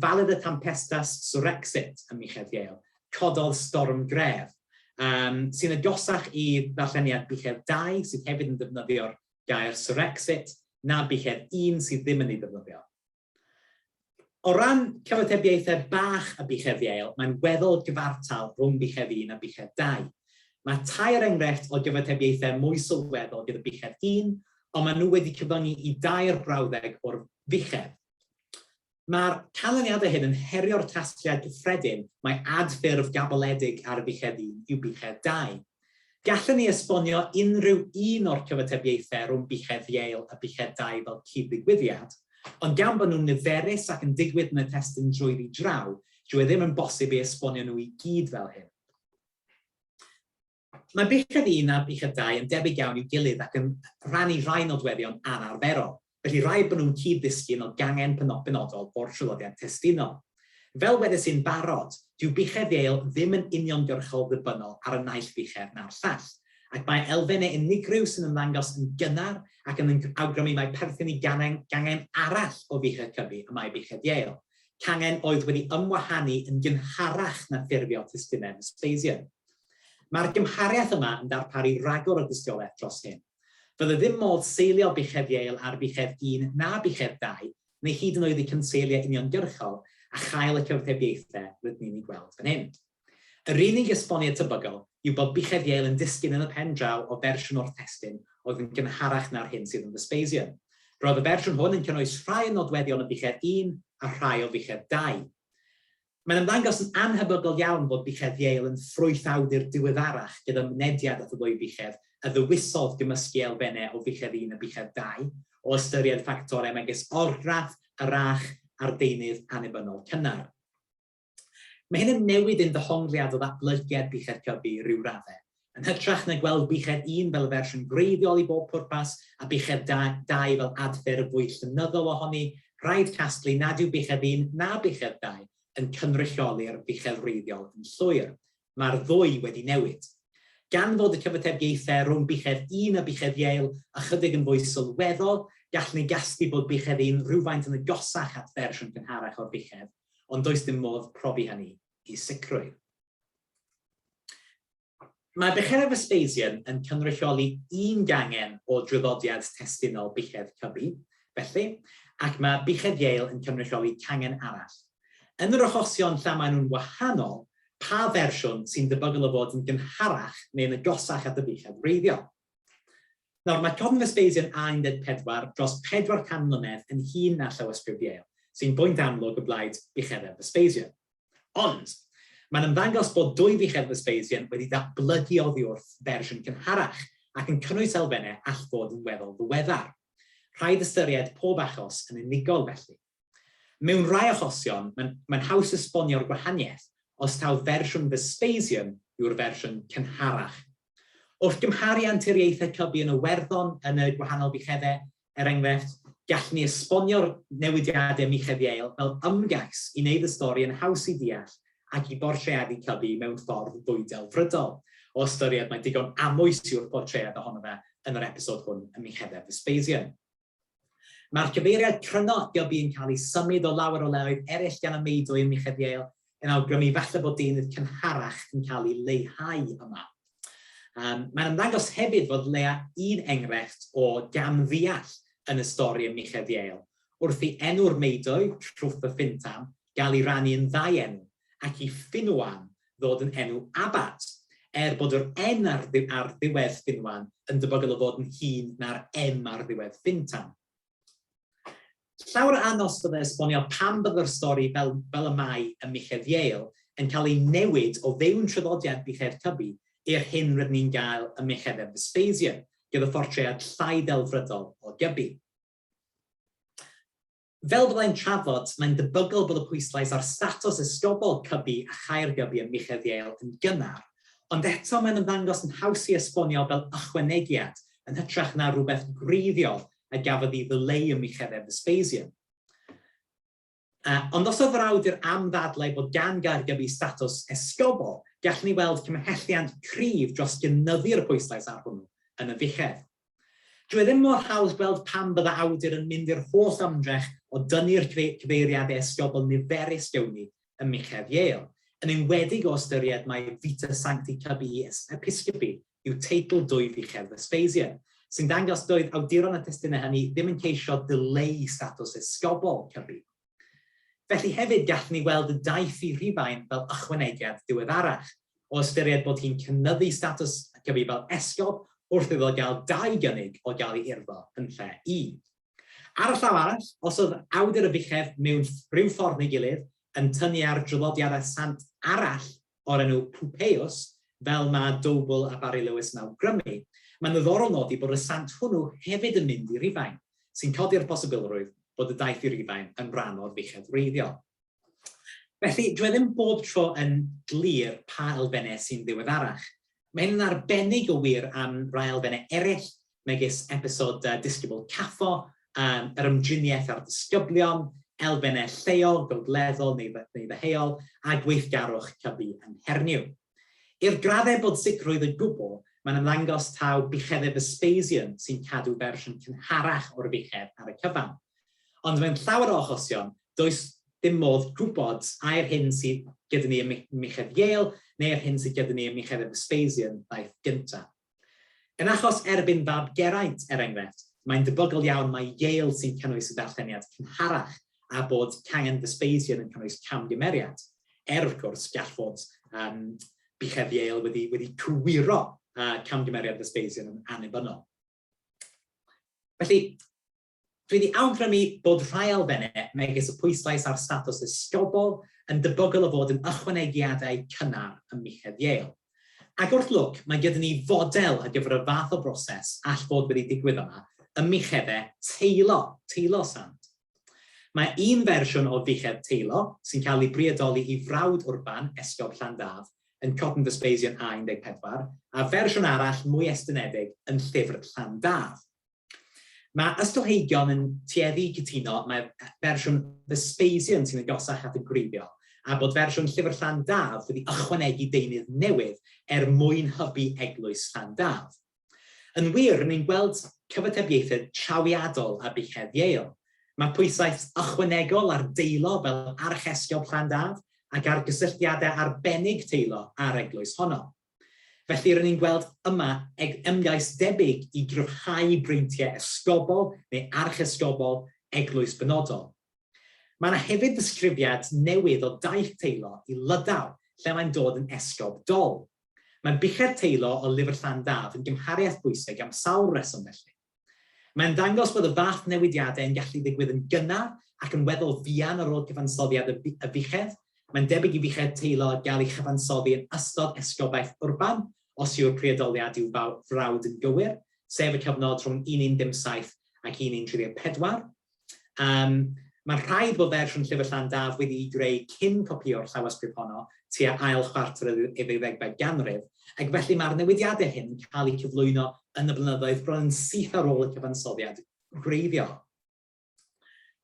valida tempestas surrexit ym Muchedd Yale, cododd storm gref, sy'n agosach i ddarlleniad Buchedd 2, sydd hefyd yn defnyddio'r gair surrexit, na Buchedd 1 sydd ddim yn ei ddefnyddio. O ran cyfatebiaethau bach a buchedd Yale, mae'n weddol gyfartal rhwng buchedd 1 a buchedd 2. Mae tair enghraifft o gyfatebiaethau mwy sylweddol gyda buchedd 1, ond maen nhw wedi cyfyngu i dair brawddeg o'r fuchedd. Mae'r canlyniadau hyn yn herio'r casgliad cyffredin mai adffurf gaboledig ar fuchedd 1 yw buchedd 2. Gallwn ni esbonio unrhyw un o'r cyfatebiaethau rhwng buchedd Yale a buchedd 2 fel cyd-ddigwyddiad, ond gan bod nhw'n niferus ac yn digwydd yn y testun drwyddi draw, dyw e ddim yn bosib eu esbonio nhw i gyd fel hyn. Mae buchedd 1 a buchedd 2 yn debyg iawn i'w gilydd ac yn rhannu rhai nodweddion anarferol. Felly rhaid bod nhw'n cyd-ddisgyn o gangen penodol o'r traddodiad testunol. Fel wedes i'n barod, dyw buchedd Yale ddim yn uniongyrchol ddibynnol ar y naill fuchedd na'r llall, ac mae elfennau unigryw sy'n ymddangos yn gynnar ac yn awgrymu mai perthyn i gangen gangen arall o fuchedd Cybi y mae buchedd Yale, cangen oedd wedi ymwahanu yn gynharach na ffurfio testunau Vespasian. Mae'r gymhariaeth yma yn darparu rhagor o dystiolaeth dros hyn. Fydde ddim modd seilio buchedd Yale ar buchedd un na buchedd dau, neu hyd yn oed eu cynseiliau uniongyrchol, a chael y cyfatebiaethau rydyn ni'n eu gweld fan hyn. Yr unig esboniad tebygol yw bod buchedd Yale yn disgyn yn y pen draw o fersiwn o'r testun oedd yn gynharach na'r hyn sydd yn Vespasian. Roedd y fersiwn hwn yn cynnwys rhai o nodweddion y buchedd un a rhai o fuchedd dau. Mae'n ymddangos yn annhebygol iawn fod buchedd Yale yn ffrwyth awdur diweddarach gyda mynediad at y ddwy fuchedd a ddewisodd gymysgu elfennau o fuchedd un a buchedd dau, o ystyried ffactorau megis orgraff, arach a'r deunydd annibynnol cynnar. Mae hyn yn newid ein dehongliad o ddatblygiad buchedd Cybi i ryw raddau. Yn hytrach na gweld buchedd un fel y fersiwn gwreiddiol i bob pwrpas a buchedd dau fel adffurf fwy llenyddol ohoni, rhaid casglu nad yw buchedd un na buchedd dau yn cynrychioli'r fuchedd wreiddiol yn llwyr. Mae'r ddwy wedi newid. Gan fod y cyfatebiaethau rhwng buchedd un a buchedd Yale ychydig yn fwy sylweddol, gallwn ni gasglu bod buchedd un rhywfaint yn agosach at fersiwn cynharach o'r fuchedd, ond does dim modd profi hynny i sicrwydd. Mae Buchedd Vespasian yn cynrychioli un gangen o draddodiad testunol Buchedd Cybi, felly, ac mae Buchedd Yale yn cynrychioli cangen arall. Yn yr achosion lle maen nhw'n wahanol, pa fersiwn sy'n debygol o fod yn gynharach neu'n agosach at y Buchedd wreiddiol? Nawr, mae Cofn Vespasian A14 dros 400 mlynedd yn hŷn na llawysgrif Yale, sy'n bwynt amlwg o blaid Bucheddau Vespasian. Ond, mae'n ymddangos bod dwy fuchedd Vespasian wedi datblygu oddi wrth fersiwn cynharach ac yn cynnwys elfennau all fod yn weddol ddiweddar. Rhaid ystyried pob achos yn unigol, felly. Mewn rhai achosion, mae'n mae'n haws esbonio'r gwahaniaeth os taw fersiwn Vespasian yw'r fersiwn cynharach. Wrth gymharu anturiaethau Cybi yn y Werddon yn y gwahanol fucheddau, er enghraifft, gallwn ni esbonio'r newidiadau ym Muchedd Yale fel ymgais i wneud y stori yn haws i ddeall ac i bortreadu Cybi mewn ffordd fwy delfrydol, o ystyried mai digon amwys yw'r portread ohono fe yn yr episod hwn ym Mucheddau Vespasian. Mae'r cyfeiriad cryno at Gybi yn cael ei symud o lawer o leoedd eraill gan y meudwy ym Muchedd Yale, yn awgrymu falle bod deunydd cynharach yn cael ei leihau yma. Mae'n ymddangos hefyd fod leia un enghraifft o gamddeall yn y stori ym Muchedd Yale, wrth i enw'r meudwy, Trwff y Ffintan, gael ei rannu yn ddau enw, ac i Ffinwan ddod yn enw abat, er bod yr N ar, ar ddiwedd Ffinwan yn debygol o fod yn hŷn na'r M ar ddiwedd Ffintan. Llawer o anos fydde esbonio pam byddai'r stori fel, fel y mae ym Muchedd Yale yn cael ei newid o fewn traddodiad Buchedd Cybi i'r hyn rydyn ni'n gael ym Mucheddau Vespasian, gyda phortread llai delfrydol o Gybi. Fel byddai'n trafod, mae'n debygol bod y pwyslais ar statws esgobol Cybi a Chaergybi ym Muchedd Yale yn gynnar, ond eto mae'n ymddangos yn haws i esbonio fel ychwanegiad yn hytrach na rhywbeth gwreiddiol a gafodd ei ddileu ym Mucheddau Vespasian. Ond os oedd yr awdur am ddadlau bod gan Gaergybi statws esgobol, gallwn ni weld cymhelliant cryf dros gynyddu'r pwyslais ar hwnnw yn y fuchedd. Dyw e ddim mor hawdd gweld pam bydda awdur yn mynd i'r holl ymdrech o dynnu'r cyfeiriadau esgobol niferus gewn ni ym Muchedd Yale, yn enwedig o ystyried mai Vita Sancti Cybii Episcopi yw teitl dwy fuchedd Vespasian, sy'n dangos doedd awduron y testunau hynny ddim yn ceisio dileu statws esgobol Cybi. Felly hefyd gallwn ni weld y daith i Rhufain fel ychwanegiad diweddarach, o ystyried bod hi'n cynyddu statws Cybi fel esgob wrth iddo gael dau gynnig o gael ei urddo yn lle un. Ar y llaw arall, os oedd awdur y fuchedd mewn rhyw ffordd neu gilydd yn tynnu ar draddodiadau sant arall o'r enw Pupeus, fel mae Doble a Barry Lewis yn awgrymu, mae'n ddiddorol nodi bod y sant hwnnw hefyd yn mynd i Rufain, sy'n codi'r posibilrwydd bod y daith i Rufain yn rhan o'r fuchedd wreiddiol. Felly, dyw e ddim bob tro yn glir pa elfennau sy'n ddiweddarach. Mae hyn yn arbennig o wir am rai elfennau eraill, megis episod Disgybl Caffo, yr ymdriniaeth â'r disgyblion, elfennau lleol, gogleddol neu, neu ddeheuol, a gweithgarwch cyfu yng Nghernyw. I'r graddau bod sicrwydd o gwbl, mae'n ymddangos taw bucheddau Vespasian sy'n cadw fersiwn cynharach o'r fuchedd ar y cyfan. Ond mewn llawer o achosion, does dim modd gwybod ai'r hyn sydd gyda ni ym Muchedd Yale neu'r hyn sydd gyda ni ym Mucheddau Vespasian ddaeth gyntaf. Yn achos erbyn fab Geraint, er enghraifft, mae'n debygol iawn mai Yale sy'n cynnwys y darlleniad cynharach a bod cangen Vespasian yn cynnwys camgymeriad, er wrth gwrs gall fod um, buchedd Yale wedi, wedi cywiro camgymeriad Vespasian yn annibynnol. Felly, Dwi wedi awgrymu bod rhai elfennau, megis y pwyslais ar statws esgobol, yn debygol o fod yn ychwanegiadau cynnar ym Muchedd Yale. Ac wrth lwc, mae gyda ni fodel ar gyfer y fath o broses all fod wedi digwydd yma ym Mucheddau Teilo, Teilo Sant. Mae un fersiwn o Fuchedd Teilo, sy'n cael ei briodoli i frawd Urban, Esgob Llandaf, yn Cotton Vespasian A14, a fersiwn arall mwy estynedig yn Llyfr Llandaf. Mae ysgolheigion yn tueddu i cytuno mai'r fersiwn Vespasian sy'n agosach at y gwreiddiol, a bod fersiwn Llyfr Llandaf wedi ychwanegu deunydd newydd er mwyn hybu eglwys Llandaf. Yn wir, rŷn ni'n gweld cyfatebiaethau trawiadol â Buchedd Yale. Mae pwyslais ychwanegol ar Deilo fel archesgob Llandaf ac ar gysylltiadau arbennig Teilo â'r eglwys honno. Felly, rŷn ni'n gweld yma eg ymgais debyg i gryfhau breintiau esgobol neu archesgobol eglwys benodol. Mae yna hefyd ddisgrifiad newydd o daith Teilo i Lydaw, lle mae'n dod yn esgob Dol. Mae buchedd Teilo o Lyfr Llandaf yn gymhariaeth bwysig am sawl rheswm felly. Mae'n dangos bod y fath newidiadau yn gallu ddigwydd yn gynnar ac yn weddol fuan ar ôl cyfansoddiad y fuchedd. Mae'n debyg i fuchedd Teilo gael ei chyfansoddi yn ystod esgobaeth Urban, os yw'r priodoliad i'w frawd yn gywir, sef y cyfnod rhwng 1107 ac 1134. Um, Mae'n rhaid bod fersiwn Llyfr Llandaf wedi'i greu cyn copïo'r llawysgrif honno tua ail chwarter y ddeuddegfed ganrif, ac felly mae'r newidiadau hyn yn cael eu cyflwyno yn y blynyddoedd bron yn syth ar ôl y cyfansoddiad gwreiddiol.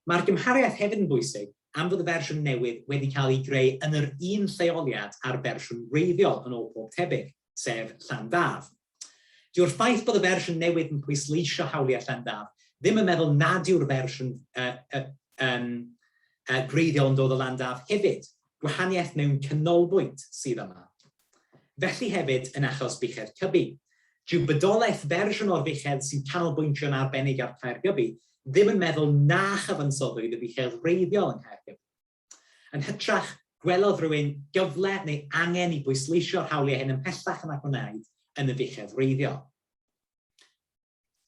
Mae'r gymhariaeth hefyd yn bwysig am fod y fersiwn newydd wedi cael ei greu yn yr un lleoliad â'r fersiwn wreiddiol yn ôl pob tebyg, sef Llandaf. Dyw'r ffaith bod y fersiwn newydd yn pwysleisio hawliau Llandaf ddim yn meddwl nad yw'r fersiwn uh, uh, um, gwreiddiol yn dod o Landaf hefyd. Gwahaniaeth mewn canolbwynt sydd yma. Felly hefyd yn achos Buchedd Cybi. Dyw bodolaeth fersiwn o'r fuchedd sy'n canolbwyntio'n arbennig ar Caergybi ddim yn meddwl na chyfansoddwyd y fuchedd wreiddiol yng Nghaergybi. Yn hytrach, gwelodd rhywun gyfle neu angen i bwysleisio'r hawliau hyn ymhellach nag wnaed yn y fuchedd wreiddiol.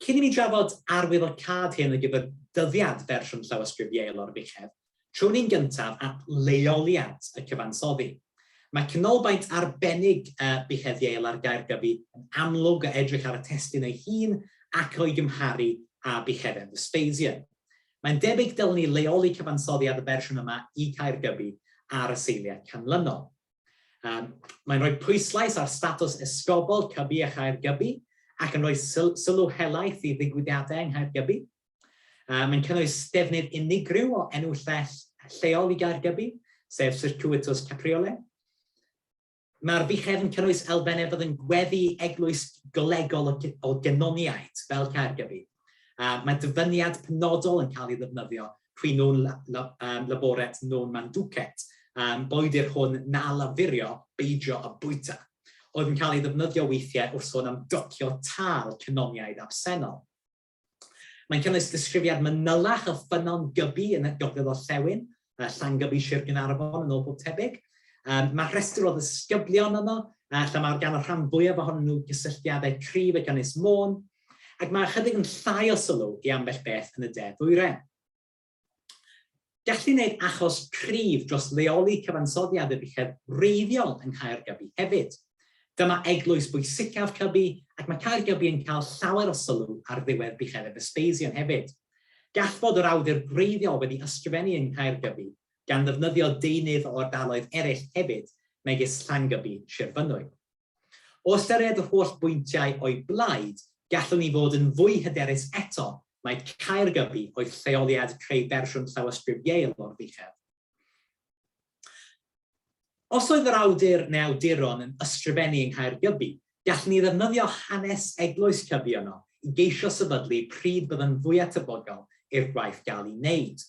Cyn i mi drafod arwyddocâd hyn ar gyfer dyddiad fersiwn llawysgrif Yale o'r fuchedd, trown ni'n gyntaf at leoliad y cyfansoddi. Mae canolbaint arbennig y buchedd Yale ar Gaergybi yn amlwg o edrych ar y testun ei hun ac o'i gymharu â bucheddau Vespasian. Mae'n debyg dylwn ni leoli cyfansoddiad y fersiwn yma i Caergybi ar y seiliau canlynol. Mae'n rhoi pwyslais ar statws esgobol Cybi a Chaergybi ac yn rhoi sylw helaeth i ddigwyddiadau yng Nghaergybi. Mae'n cynnwys defnydd unigryw o enw lle lleol i Gaergybi, sef Circuitus Capriole. Mae'r fuchedd yn cynnwys elfennau fydd yn gweddu i eglwys golegol o Genoniaid, fel Caergybi. Mae dyfyniad penodol yn cael ei ddefnyddio qui non laboret non manducet, boed i'r hwn na lafurio beidio â bwyta, oedd yn cael ei ddefnyddio weithiau wrth sôn am docio tâl canoniaid absennol. Mae'n cynnwys disgrifiad manylach o ffynnon Gybi yn y gogledd-orllewin, Llangybi Sir Gaernarfon yn ôl pob tebyg. Mae rhestr o ddisgyblion yno, lle mae gan y rhan fwyaf ohonyn nhw gysylltiadau cryf ag Ynys Môn, ac mae ychydig yn llai o sylw i ambell beth yn y de-ddwyrain. Gallu wneud achos cryf dros leoli cyfansoddiad y buchedd wreiddiol yng Nghaergybi hefyd. Dyma eglwys bwysicaf Cybi ac mae Caergybi yn cael llawer o sylw ar ddiwedd Buchedd y Vespasian hefyd. Gall fod yr awdur gwreiddiol wedi ysgrifennu yng Nghaergybi gan ddefnyddio deunydd o ardaloedd eraill hefyd megis Llangybi, Sir Fynwy. O ystyried yr holl bwyntiau o'i blaid, gallwn ni fod yn fwy hyderus eto mai Caergybi oedd lleoliad creu fersiwn llawysgrif Yale o'r fuchedd. Os oedd yr awdur neu awduron yn ysgrifennu yng Nghaergybi, gallwn ni ddefnyddio hanes eglwys Cybi yno i geisio sefydlu pryd byddai'n fwyaf tebygol i'r gwaith gael ei wneud.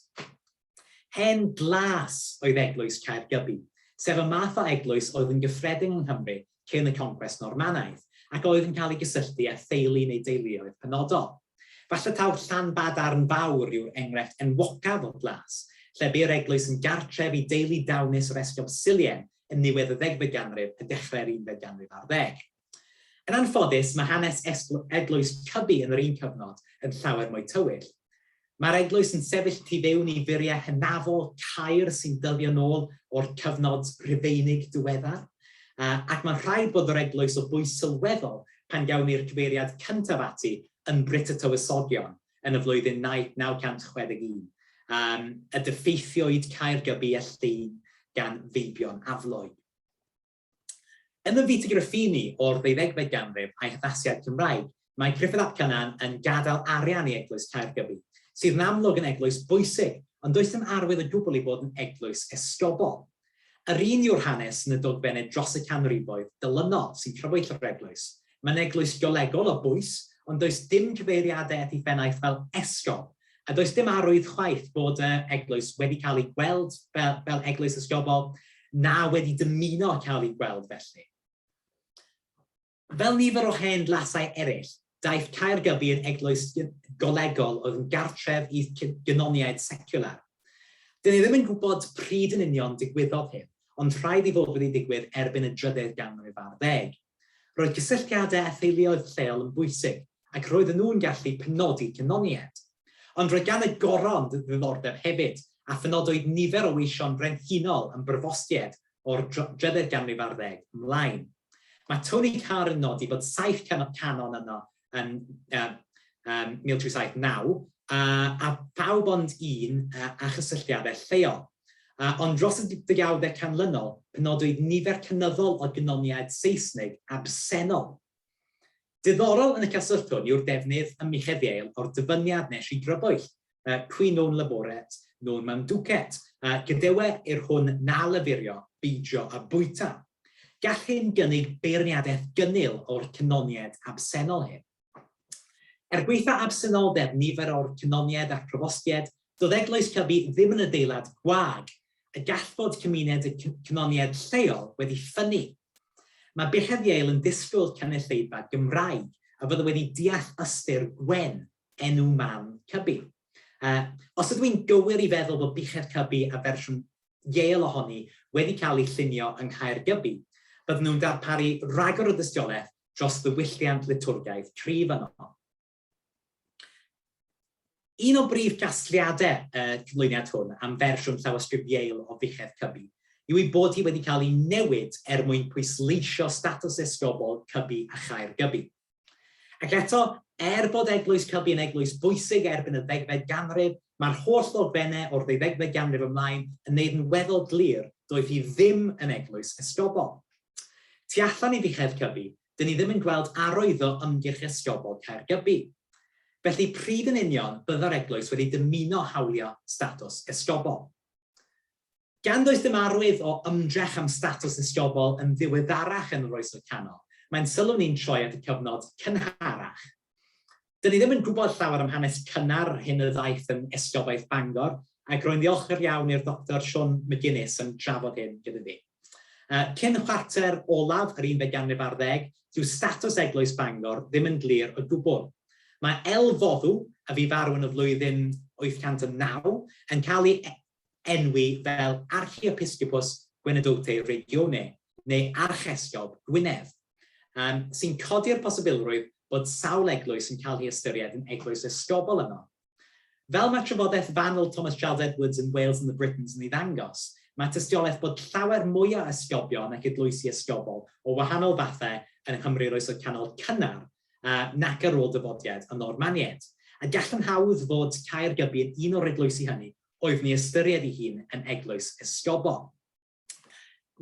Hen glas oedd eglwys Caergybi, sef y math o eglwys oedd yn gyffredin yng Nghymru cyn y concwest Normanaidd, ac oedd yn cael ei gysylltu â theulu neu deuluoedd penodol. Falle taw Llanbadarn Fawr yw'r enghraifft enwocaf o'r glas, lle bu'r eglwys yn gartref i deulu dawnus yr Esgob Sulien yn niwedd y ddegfed ganrif a dechrau'r unfed ganrif ar ddeg. Yn anffodus, mae hanes eglwys Cybi yn yr un cyfnod yn llawer mwy tywyll. Mae'r eglwys yn sefyll tu fewn i furiau hynafol caer sy'n dyddio nôl o'r cyfnod Rhufeinig diweddar, ac mae'n rhaid bod yr eglwys o bwys sylweddol pan gawn ni'r cyfeiriad cyntaf ati yn Brut y Tywysogion yn y flwyddyn 961, y diffeithiwyd Caergybi a Llŷn gan feibion Aflwy. Yn y Vita Griffini o'r ddeuddegfed ganrif a'i haddasiad Cymraeg, mae Gruffydd ap Cynan yn gadael arian i Eglwys Caergybi, sydd yn amlwg yn eglwys bwysig, ond does dim arwydd o gwbl ei bod yn eglwys esgobol. Yr un yw'r hanes yn y dogfennau dros y canrifoedd dilynol sy'n crybwyll yr eglwys. Mae'n eglwys golegol o bwys, ond does dim cyfeiriadau at ei phennaeth fel esgob, A does dim arwydd chwaith bod y eglwys wedi cael ei gweld fel, fel eglwys esgobol, na wedi dymuno cael ei gweld felly. Fel nifer o hen dlasau eraill, daeth Caergybi yn eglwys golegol oedd yn gartref i gynoniaid seciwlar. Dyn ni ddim yn gwybod pryd yn union digwyddodd hyn, ond rhaid ei fod wedi digwydd erbyn y drydedd ganrif ar ddeg. Roedd cysylltiadau â theuluoedd lleol yn bwysig, ac roedden nhw'n gallu penodi canoniaid. Ond roedd gan y goron ddiddordeb hefyd, a phenodwyd nifer o weision brenhinol yn bryfostiaid o'r drydedd ganrif ar ddeg ymlaen. Mae Tony Carr yn nodi bod 7 canon yno yn 1379, a, a phawb ond un a chysylltiadau lleol. A, ond dros y degawdau canlynol, penodwyd nifer cynyddol o gynoniaid Seisnig absennol. Diddorol yn y cyswllt hwn yw'r defnydd ym Muchedd Yale o'r dyfyniad nes i grybwyll, Qui non laboret, non manducet, gadewer i'r hwn na lafurio beidio â bwyta. Gall hyn gynnig beirniadaeth gynnil o'r cynoniaid absennol hyn. Er gwaetha absenoldeb nifer o'r cynoniaid a'r profostiaid, doedd Eglwys Cybi ddim yn adeilad gwag, a gall fod cymuned y cynoniaid lleol wedi ffynnu. Mae Buchedd Yale yn disgwyl cynulleidfa Gymraeg a fydde wedi deall ystyr Gwen, enw mam Cybi. Uh, os ydw i'n gywir i feddwl bod Buchedd Cybi a fersiwn Yale ohoni wedi cael ei llunio yng Nghaergybi, bydden nhw'n darparu rhagor o dystiolaeth dros ddiwylliant litwrgaidd cryf yno. Un o brif gasgliadau y cyflwyniad hwn am fersiwn llawysgrif Yale o Fuchedd Cybi yw ei bod hi wedi cael ei newid er mwyn pwysleisio statws esgobol Cybi a Chaergybi. Ac eto, er bod Eglwys Cybi yn eglwys bwysig erbyn y ddegfed ganrif, mae'r holl ddogfennau o'r ddeuddegfed ganrif ymlaen yn neud yn weddol glir doedd hi ddim yn eglwys esgobol. Tu allan i Fuchedd Cybi, Dyn ni ddim yn gweld arwydd o ymgyrch esgobol Caergybi. Felly pryd yn union bydda'r eglwys wedi dymuno hawlio statws esgobol? Gan does dim arwydd o ymdrech am statws esgobol yn ddiweddarach yn yr Oesoedd Canol, mae'n sylw ni'n troi at y cyfnod cynharach. Dyn ni ddim yn gwybod llawer am hanes cynnar hyn y ddaeth yn Esgobaeth Bangor, ac rwy'n ddiolchgar iawn i'r Doctor Sean McGuinness am drafod hyn gyda fi. Cyn chwarter olaf yr unfed ganrif ar ddeg, dyw statws Eglwys Bangor ddim yn glir o gwbl. Mae El Foddw, a fu farw yn y flwyddyn 809, yn cael ei enwi fel Archiepiscopus Guenedote Regione, neu Archesgob Gwynedd, sy'n codi'r posibilrwydd bod sawl eglwys yn cael ei ystyried yn eglwys esgobol yno. Fel mae trafodaeth fanwl Thomas Charles Edwards yn Wales and the Britons yn ei ddangos, mae tystiolaeth bod llawer mwy o esgobion ac eglwysi esgobol o wahanol fathau yn Nghymru'r Oesoedd Canol cynnar nac ar ôl dyfodiad y Normaniaid. A gall yn hawdd fod Caergybi yn un o'r eglwysi hynny oedd yn ei ystyried ei hun yn eglwys esgobol.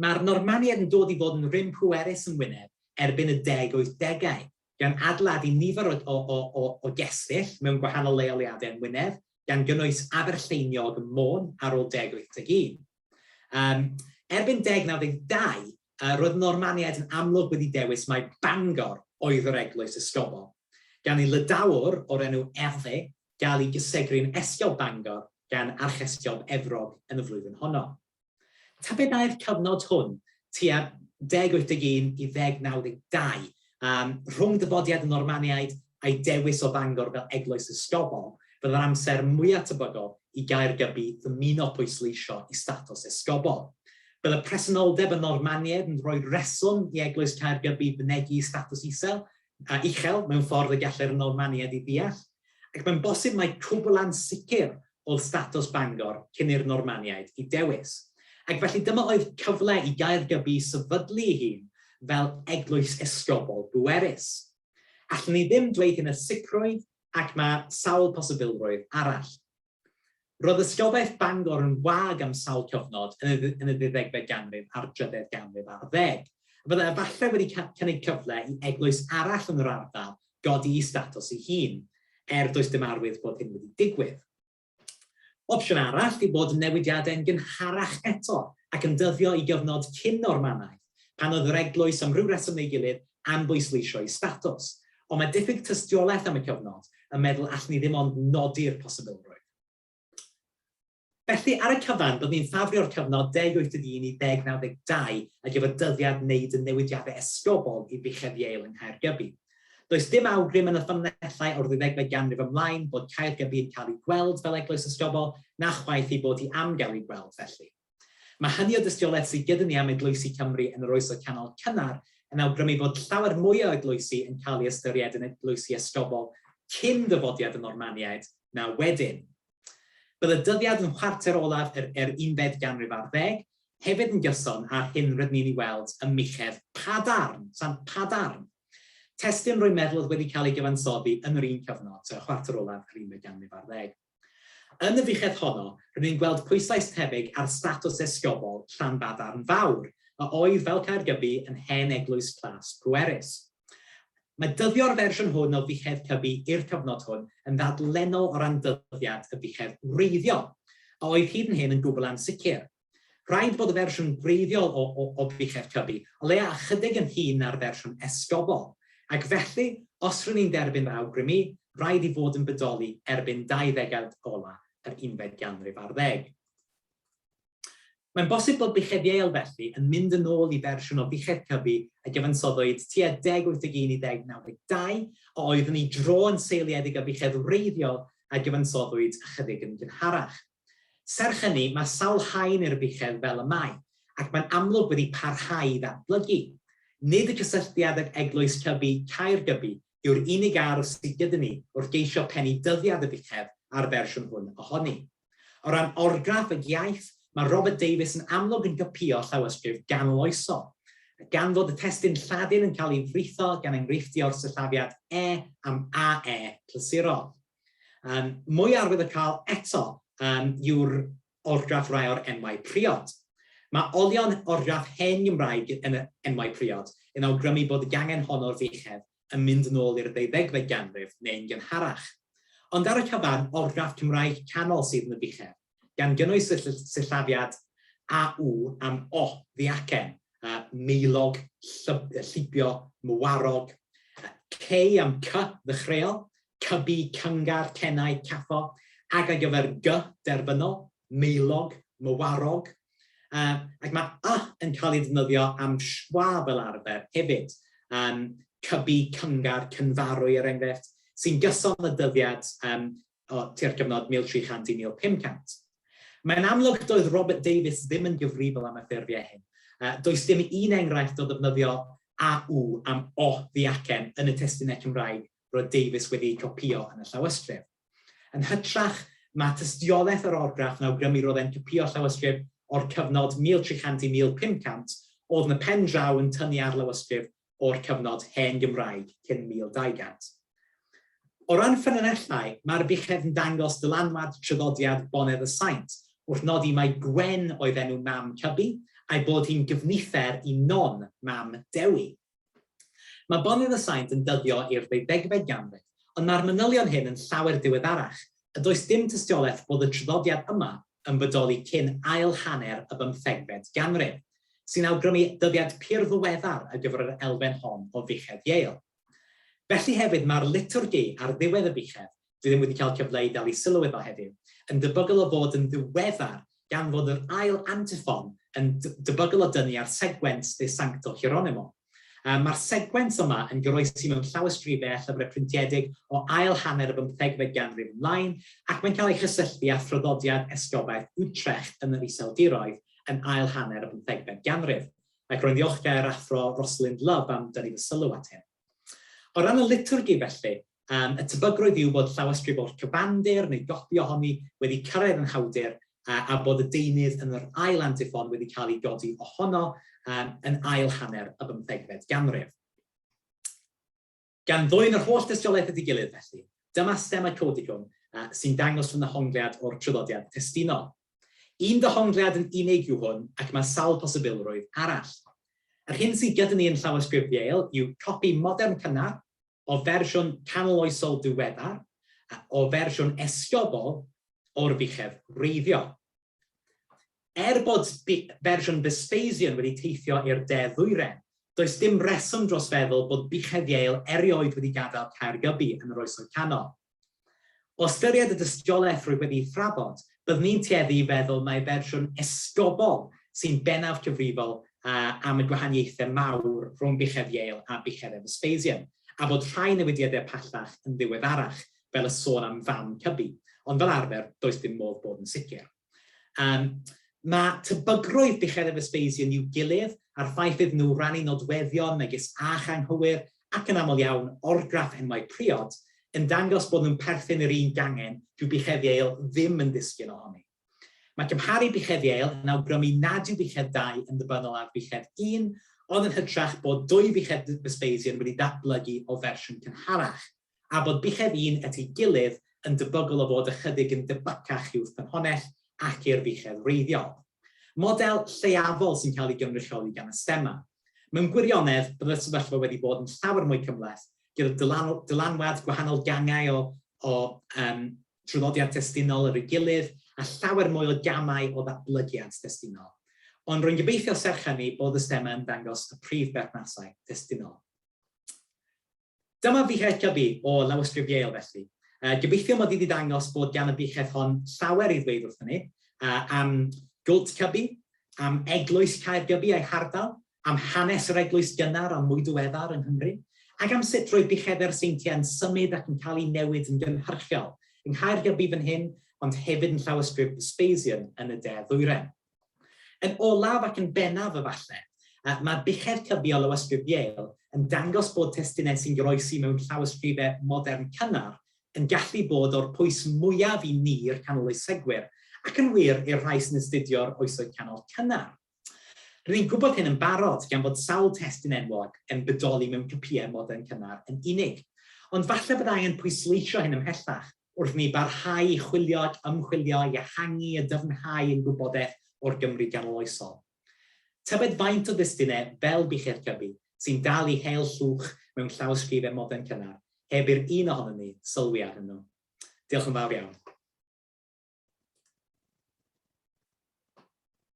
Mae'r Normaniaid yn dod i fod yn rym pwerus yn Ngwynedd erbyn y 1080au, gan adeiladu nifer o, o, o, o, o gestyll mewn gwahanol leoliadau yn Ngwynedd, gan gynnwys Aberlleiniog ym Môn ar ôl 1081. Um, erbyn 1092, roedd y Normaniaid yn amlwg wedi dewis mai Bangor oedd yr eglwys esgobol, gan i Lydawr o'r enw Hervé gael ei gysegru'n Esgob Bangor gan Archesgob Efrog yn y flwyddyn honno. Tybed ai'r cyfnod hwn, tua 1081 i 1092, um, rhwng dyfodiad y Normaniaid a'i dewis o Fangor fel eglwys esgobol, fydda'r amser mwyaf tebygol i Gaergybi ddymuno pwysleisio i statws esgobol. Bydde presenoldeb y Normaniaid yn rhoi rheswm i eglwys Caergybi fynegi statws isel, a uchel mewn ffordd y gallai'r Normaniaid ei ddeall, ac mae'n bosib mai cwbl ansicr oedd statws Bangor cyn i'r Normaniaid ei dewis. Ac felly dyma oedd cyfle i Gaergybi sefydlu ei hun fel eglwys esgobol bwerus. Allwn ni ddim dweud hyn â sicrwydd ac mae sawl posibilrwydd arall. Roedd Esgobaeth Bangor yn wag am sawl cyfnod yn y, yn y ddeuddegfed ganrif a'r drydedd ganrif ar ddeg, a byddai efallai wedi cynnig cyfle i eglwys arall yn yr ardal godi i statws ei hun, er does dim arwydd bod hyn wedi digwydd. Opsiwn arall yw bod y newidiadau'n gynharach eto ac yn dyddio i gyfnod cyn-Normanaidd, pan oedd yr eglwys am ryw reswm neu gilydd am bwysleisio ei statws. Ond mae diffyg tystiolaeth am y cyfnod yn meddwl allwn ni ddim ond nodi'r posibilrwydd. Felly, ar y cyfan, byddwn i'n ffafrio'r cyfnod 1081 i 1092 ar gyfer dyddiad wneud y newidiadau esgobol i Fuchedd Yale yng Nghaergybi. Does dim awgrym yn y ffynonellau o'r ddeuddegfed ganrif ymlaen bod Caergybi yn cael ei gweld fel eglwys esgobol, na chwaith ei bod hi am gael ei gweld felly. Mae hynny o dystiolaeth sydd gyda ni am eglwysi Cymru yn yr Oesoedd Canol cynnar yn awgrymu bod llawer mwy o eglwysi yn cael eu ystyried yn eglwysi esgobol cyn dyfodiad y Normaniaid na wedyn. Bydd y dyddiad yn chwarter olaf yr yr unfed ganrif ar ddeg hefyd yn gyson â'r hyn rydyn ni'n ei weld ym Muchedd Padarn, Sant Padarn. Testun rwy'n meddwl oedd wedi cael ei gyfansoddi yn yr un cyfnod, tua chwarter olaf yr unfed ganrif ar ddeg. Yn y fuchedd honno, rydyn ni'n gweld pwyslais tebyg ar statws esgobol Llanbadarn Fawr, a oedd, fel Caergybi, yn hen eglwys plas pwerus. Mae dyddio'r fersiwn hwn o fuchedd Cybi i'r cyfnod hwn yn ddadlennol o ran dyddiad y fuchedd wreiddiol, a oedd hyd yn hyn yn gwbl ansicr. Rhaid bod y fersiwn gwreiddiol o o o Fuchedd Cybi o leia ychydig yn hŷn na'r fersiwn esgobol, ac felly, os r'yn ni'n derbyn fy awgrym i, rhaid ei fod yn bodoli erbyn dau ddegawd ola yr unfed ganrif ar ddeg. Mae'n bosib bod Buchedd Yale, felly, yn mynd yn ôl i fersiwn o Fuchedd Cybi a gyfansoddwyd tua 1081 i 1092, a oedd yn ei dro yn seiliedig ar fuchedd wreiddiol a gyfansoddwyd ychydig yn gynharach. Serch hynny, mae sawl haen i'r fuchedd fel y mae, ac mae'n amlwg wedi parhau i ddatblygu. Nid y cysylltiad ag Eglwys Cybi, Caergybi, yw'r unig arf sydd gyda ni wrth geisio pennu dyddiad y fuchedd a'r fersiwn hwn ohoni. O ran orgraff ag iaith, mae Robert Davies yn amlwg yn copïo llawysgrif ganoloesol. Gan fod y testun Lladin yn cael ei fritho gan enghreifftiau o'r sillafiad e am AE clasurol. Um, mwy arwyddocaol eto um, yw'r orgraff rai o'r enwau priod. Mae olion orgraff hen Gymraeg yn y enwau priod yn awgrymu bod y gangen hon o'r fuchedd yn mynd yn ôl i'r ddeuddegfed ganrif neu'n gynharach. Ond ar y cyfan, orgraff Cymraeg canol sydd yn y fuchedd, gan gynnwys y sillafiad AU am O ddiacen, maelog, llibio, mywarog, K am C ddechreuol, cybi, cyngar, cenau, caffo, ag ar gyfer G derfynol, maelog, mywarog, ac mae y yn cael ei ddefnyddio am schwa fel arfer hefyd, um, cybi, cyngar, cynfarwy er enghraifft, sy'n gyson y dyddiad um, o tua'r cyfnod 1300 i 1500. Mae'n amlwg doedd Robert Davies ddim yn gyfrifol am y ffurfiau hyn. Does dim un enghraifft o ddefnyddio AU am O ddiacen yn y testunau Cymraeg roedd Davies wedi eu copïo yn y llawysgrif. Yn hytrach, mae tystiolaeth yr orgraff yn awgrymu roedd e'n copïo llawysgrif o'r cyfnod 1300 i 1500, oedd yn y pen draw yn tynnu ar lawysgrif o'r cyfnod Hen Gymraeg cyn 1200. O ran ffynonellau, mae'r buchedd yn dangos dylanwad traddodiad Bonedd y Saint wrth nodi mai Gwen oedd enw mam Cybi, a'i bod hi'n gyfnither i Non, mam Dewi. Mae Bonedd y Saint yn dyddio i'r ddeuddegfed ganrif, ond mae'r manylion hyn yn llawer diweddarach, a does dim tystiolaeth bod y traddodiad yma yn bodoli cyn ail hanner y bymthegfed ganrif, sy'n awgrymu dyddiad pur ddiweddar ar gyfer yr elfen hon o fuchedd Yale. Felly hefyd mae'r litwrgi ar ddiwedd y buchedd, dwi ddim wedi cael cyfle i dalu sylw iddo heddiw, yn debygol o fod yn ddiweddar gan fod yr ail antiffon yn debygol o dynnu ar segwens De Sancto Hieronimo. Mae'r segwens yma yn goroesi mewn llawysgrifau a llyfrau printiedig o ail hanner y bymthegfed ganrif ymlaen ac mae'n cael ei chysylltu â thraddodiad esgobaeth Utrecht yn yr Iseldiroedd yn ail hanner y bymthegfed ganrif. Ac rwy'n ddiolchgar i'r Athro Rosalind Love am dynnu fy sylw at hyn. O ran y litwrgi felly, um, y tebygrwydd yw bod llawysgrif o'r cyfandir neu gopi ohoni wedi cyrraedd yn hawdur a, a bod y deunydd yn yr ail antiffon wedi cael ei godi ohono um, yn ail hanner y bymthegfed ganrif. Gan ddwyn yr holl dystiolaeth at ei gilydd, felly, dyma stemma codicum uh, sy'n dangos fy nehongliad o'r traddodiad testunol. Un dehongliad yn unig yw hwn ac mae sawl posibilrwydd arall. Yr hyn sydd gyda ni yn llawysgrif Yale yw copi modern cynnar o fersiwn canoloesol diweddar, o fersiwn esgobol o'r fuchedd wreiddiol. Er bod fersiwn Vespasian wedi teithio i'r de ddwyren, does dim reswm dros feddwl bod buchedd Yale erioed wedi gadael Caergybi yn yr Oesoedd Canol. O ystyried y dystiolaeth rwyf wedi'i thrafod, byddwn i'n tueddu i feddwl mai fersiwn esgobol sy'n bennaf cyfrifol am y gwahaniaethau mawr rhwng buchedd Yale a buchedd Vespasian, a bod rhai newidiadau pellach yn ddiweddarach, fel y sôn am fam Cybi, ond fel arfer, does dim modd bod yn sicr. Um, mae tebygrwydd buchedd a Vespasian i'w gilydd a'r ffaith iddyn nhw rannu nodweddion megis ach anghywir ac yn aml iawn orgraff enwau priod, yn dangos bod nhw'n perthyn i'r un gangen dyw buchedd Yale ddim yn disgyn ohoni. Mae cymharu buchedd Yale yn awgrymu nad yw buchedd 2 yn ddibynnol ar buchedd 1, ond yn hytrach bod dwy fuchedd Vespasian wedi datblygu o fersiwn cynharach, a bod buchedd un at ei gilydd yn debygol o fod ychydig yn debycach i'w ffynhonnell ac i'r fuchedd wreiddiol. Model lleiafol sy'n cael ei gynrychioli gan y stema. Mewn gwirionedd, byddai'r sefyllfa wedi bod yn llawer mwy cymhleth gyda dylanwad gwahanol gangau o, o um, traddodiad testunol ar ei gilydd a llawer mwy o gamau o ddatblygiad testunol. Ond rwy'n gobeithio serch hynny bod y stema yn dangos y prif berthnasau testunol. Dyma fuchedd Cybi o lawysgrif Yale felly. Uh, gobeithio mod i wedi dangos bod gan y fuchedd hon llawer i ddweud wrthyn ni uh, am gwlt Cybi, am eglwys Caergybi a'i hardal, am hanes yr eglwys gynnar a mwy diweddar yng Nghymru, ac am sut roedd bucheddau'r seintiau yn symud ac yn cael eu newid yn gynhyrchiol, yng Nghaergybi fan hyn, ond hefyd yn llawysgrif Vespasian yn y de ddwyrain. Yn olaf ac yn bennaf efallai, mae buchedd Cybi o lawysgrif Yale yn dangos bod testunau sy'n goroesi mewn llawysgrifau modern cynnar yn gallu bod o'r pwys mwyaf i ni'r canoloesegwyr, ac yn wir i'r rhai sy'n astudio'r Oesoedd Canol cynnar. Rydyn ni'n gwybod hyn yn barod gan fod sawl testun enwog yn bodoli mewn copïau modern cynnar yn unig. Ond falle bod angen pwysleisio hyn ymhellach wrth i ni barhau i chwilio ac ymchwilio i ehangu a dyfnhau ein gwybodaeth o'r Gymru ganoloesol. Tybed faint o destunau fel Buchedd Cybi sy'n dal i hel llwch mewn llawysgrifau modern cynnar heb i'r un ohonom ni sylwi arnyn nhw? Diolch yn fawr iawn.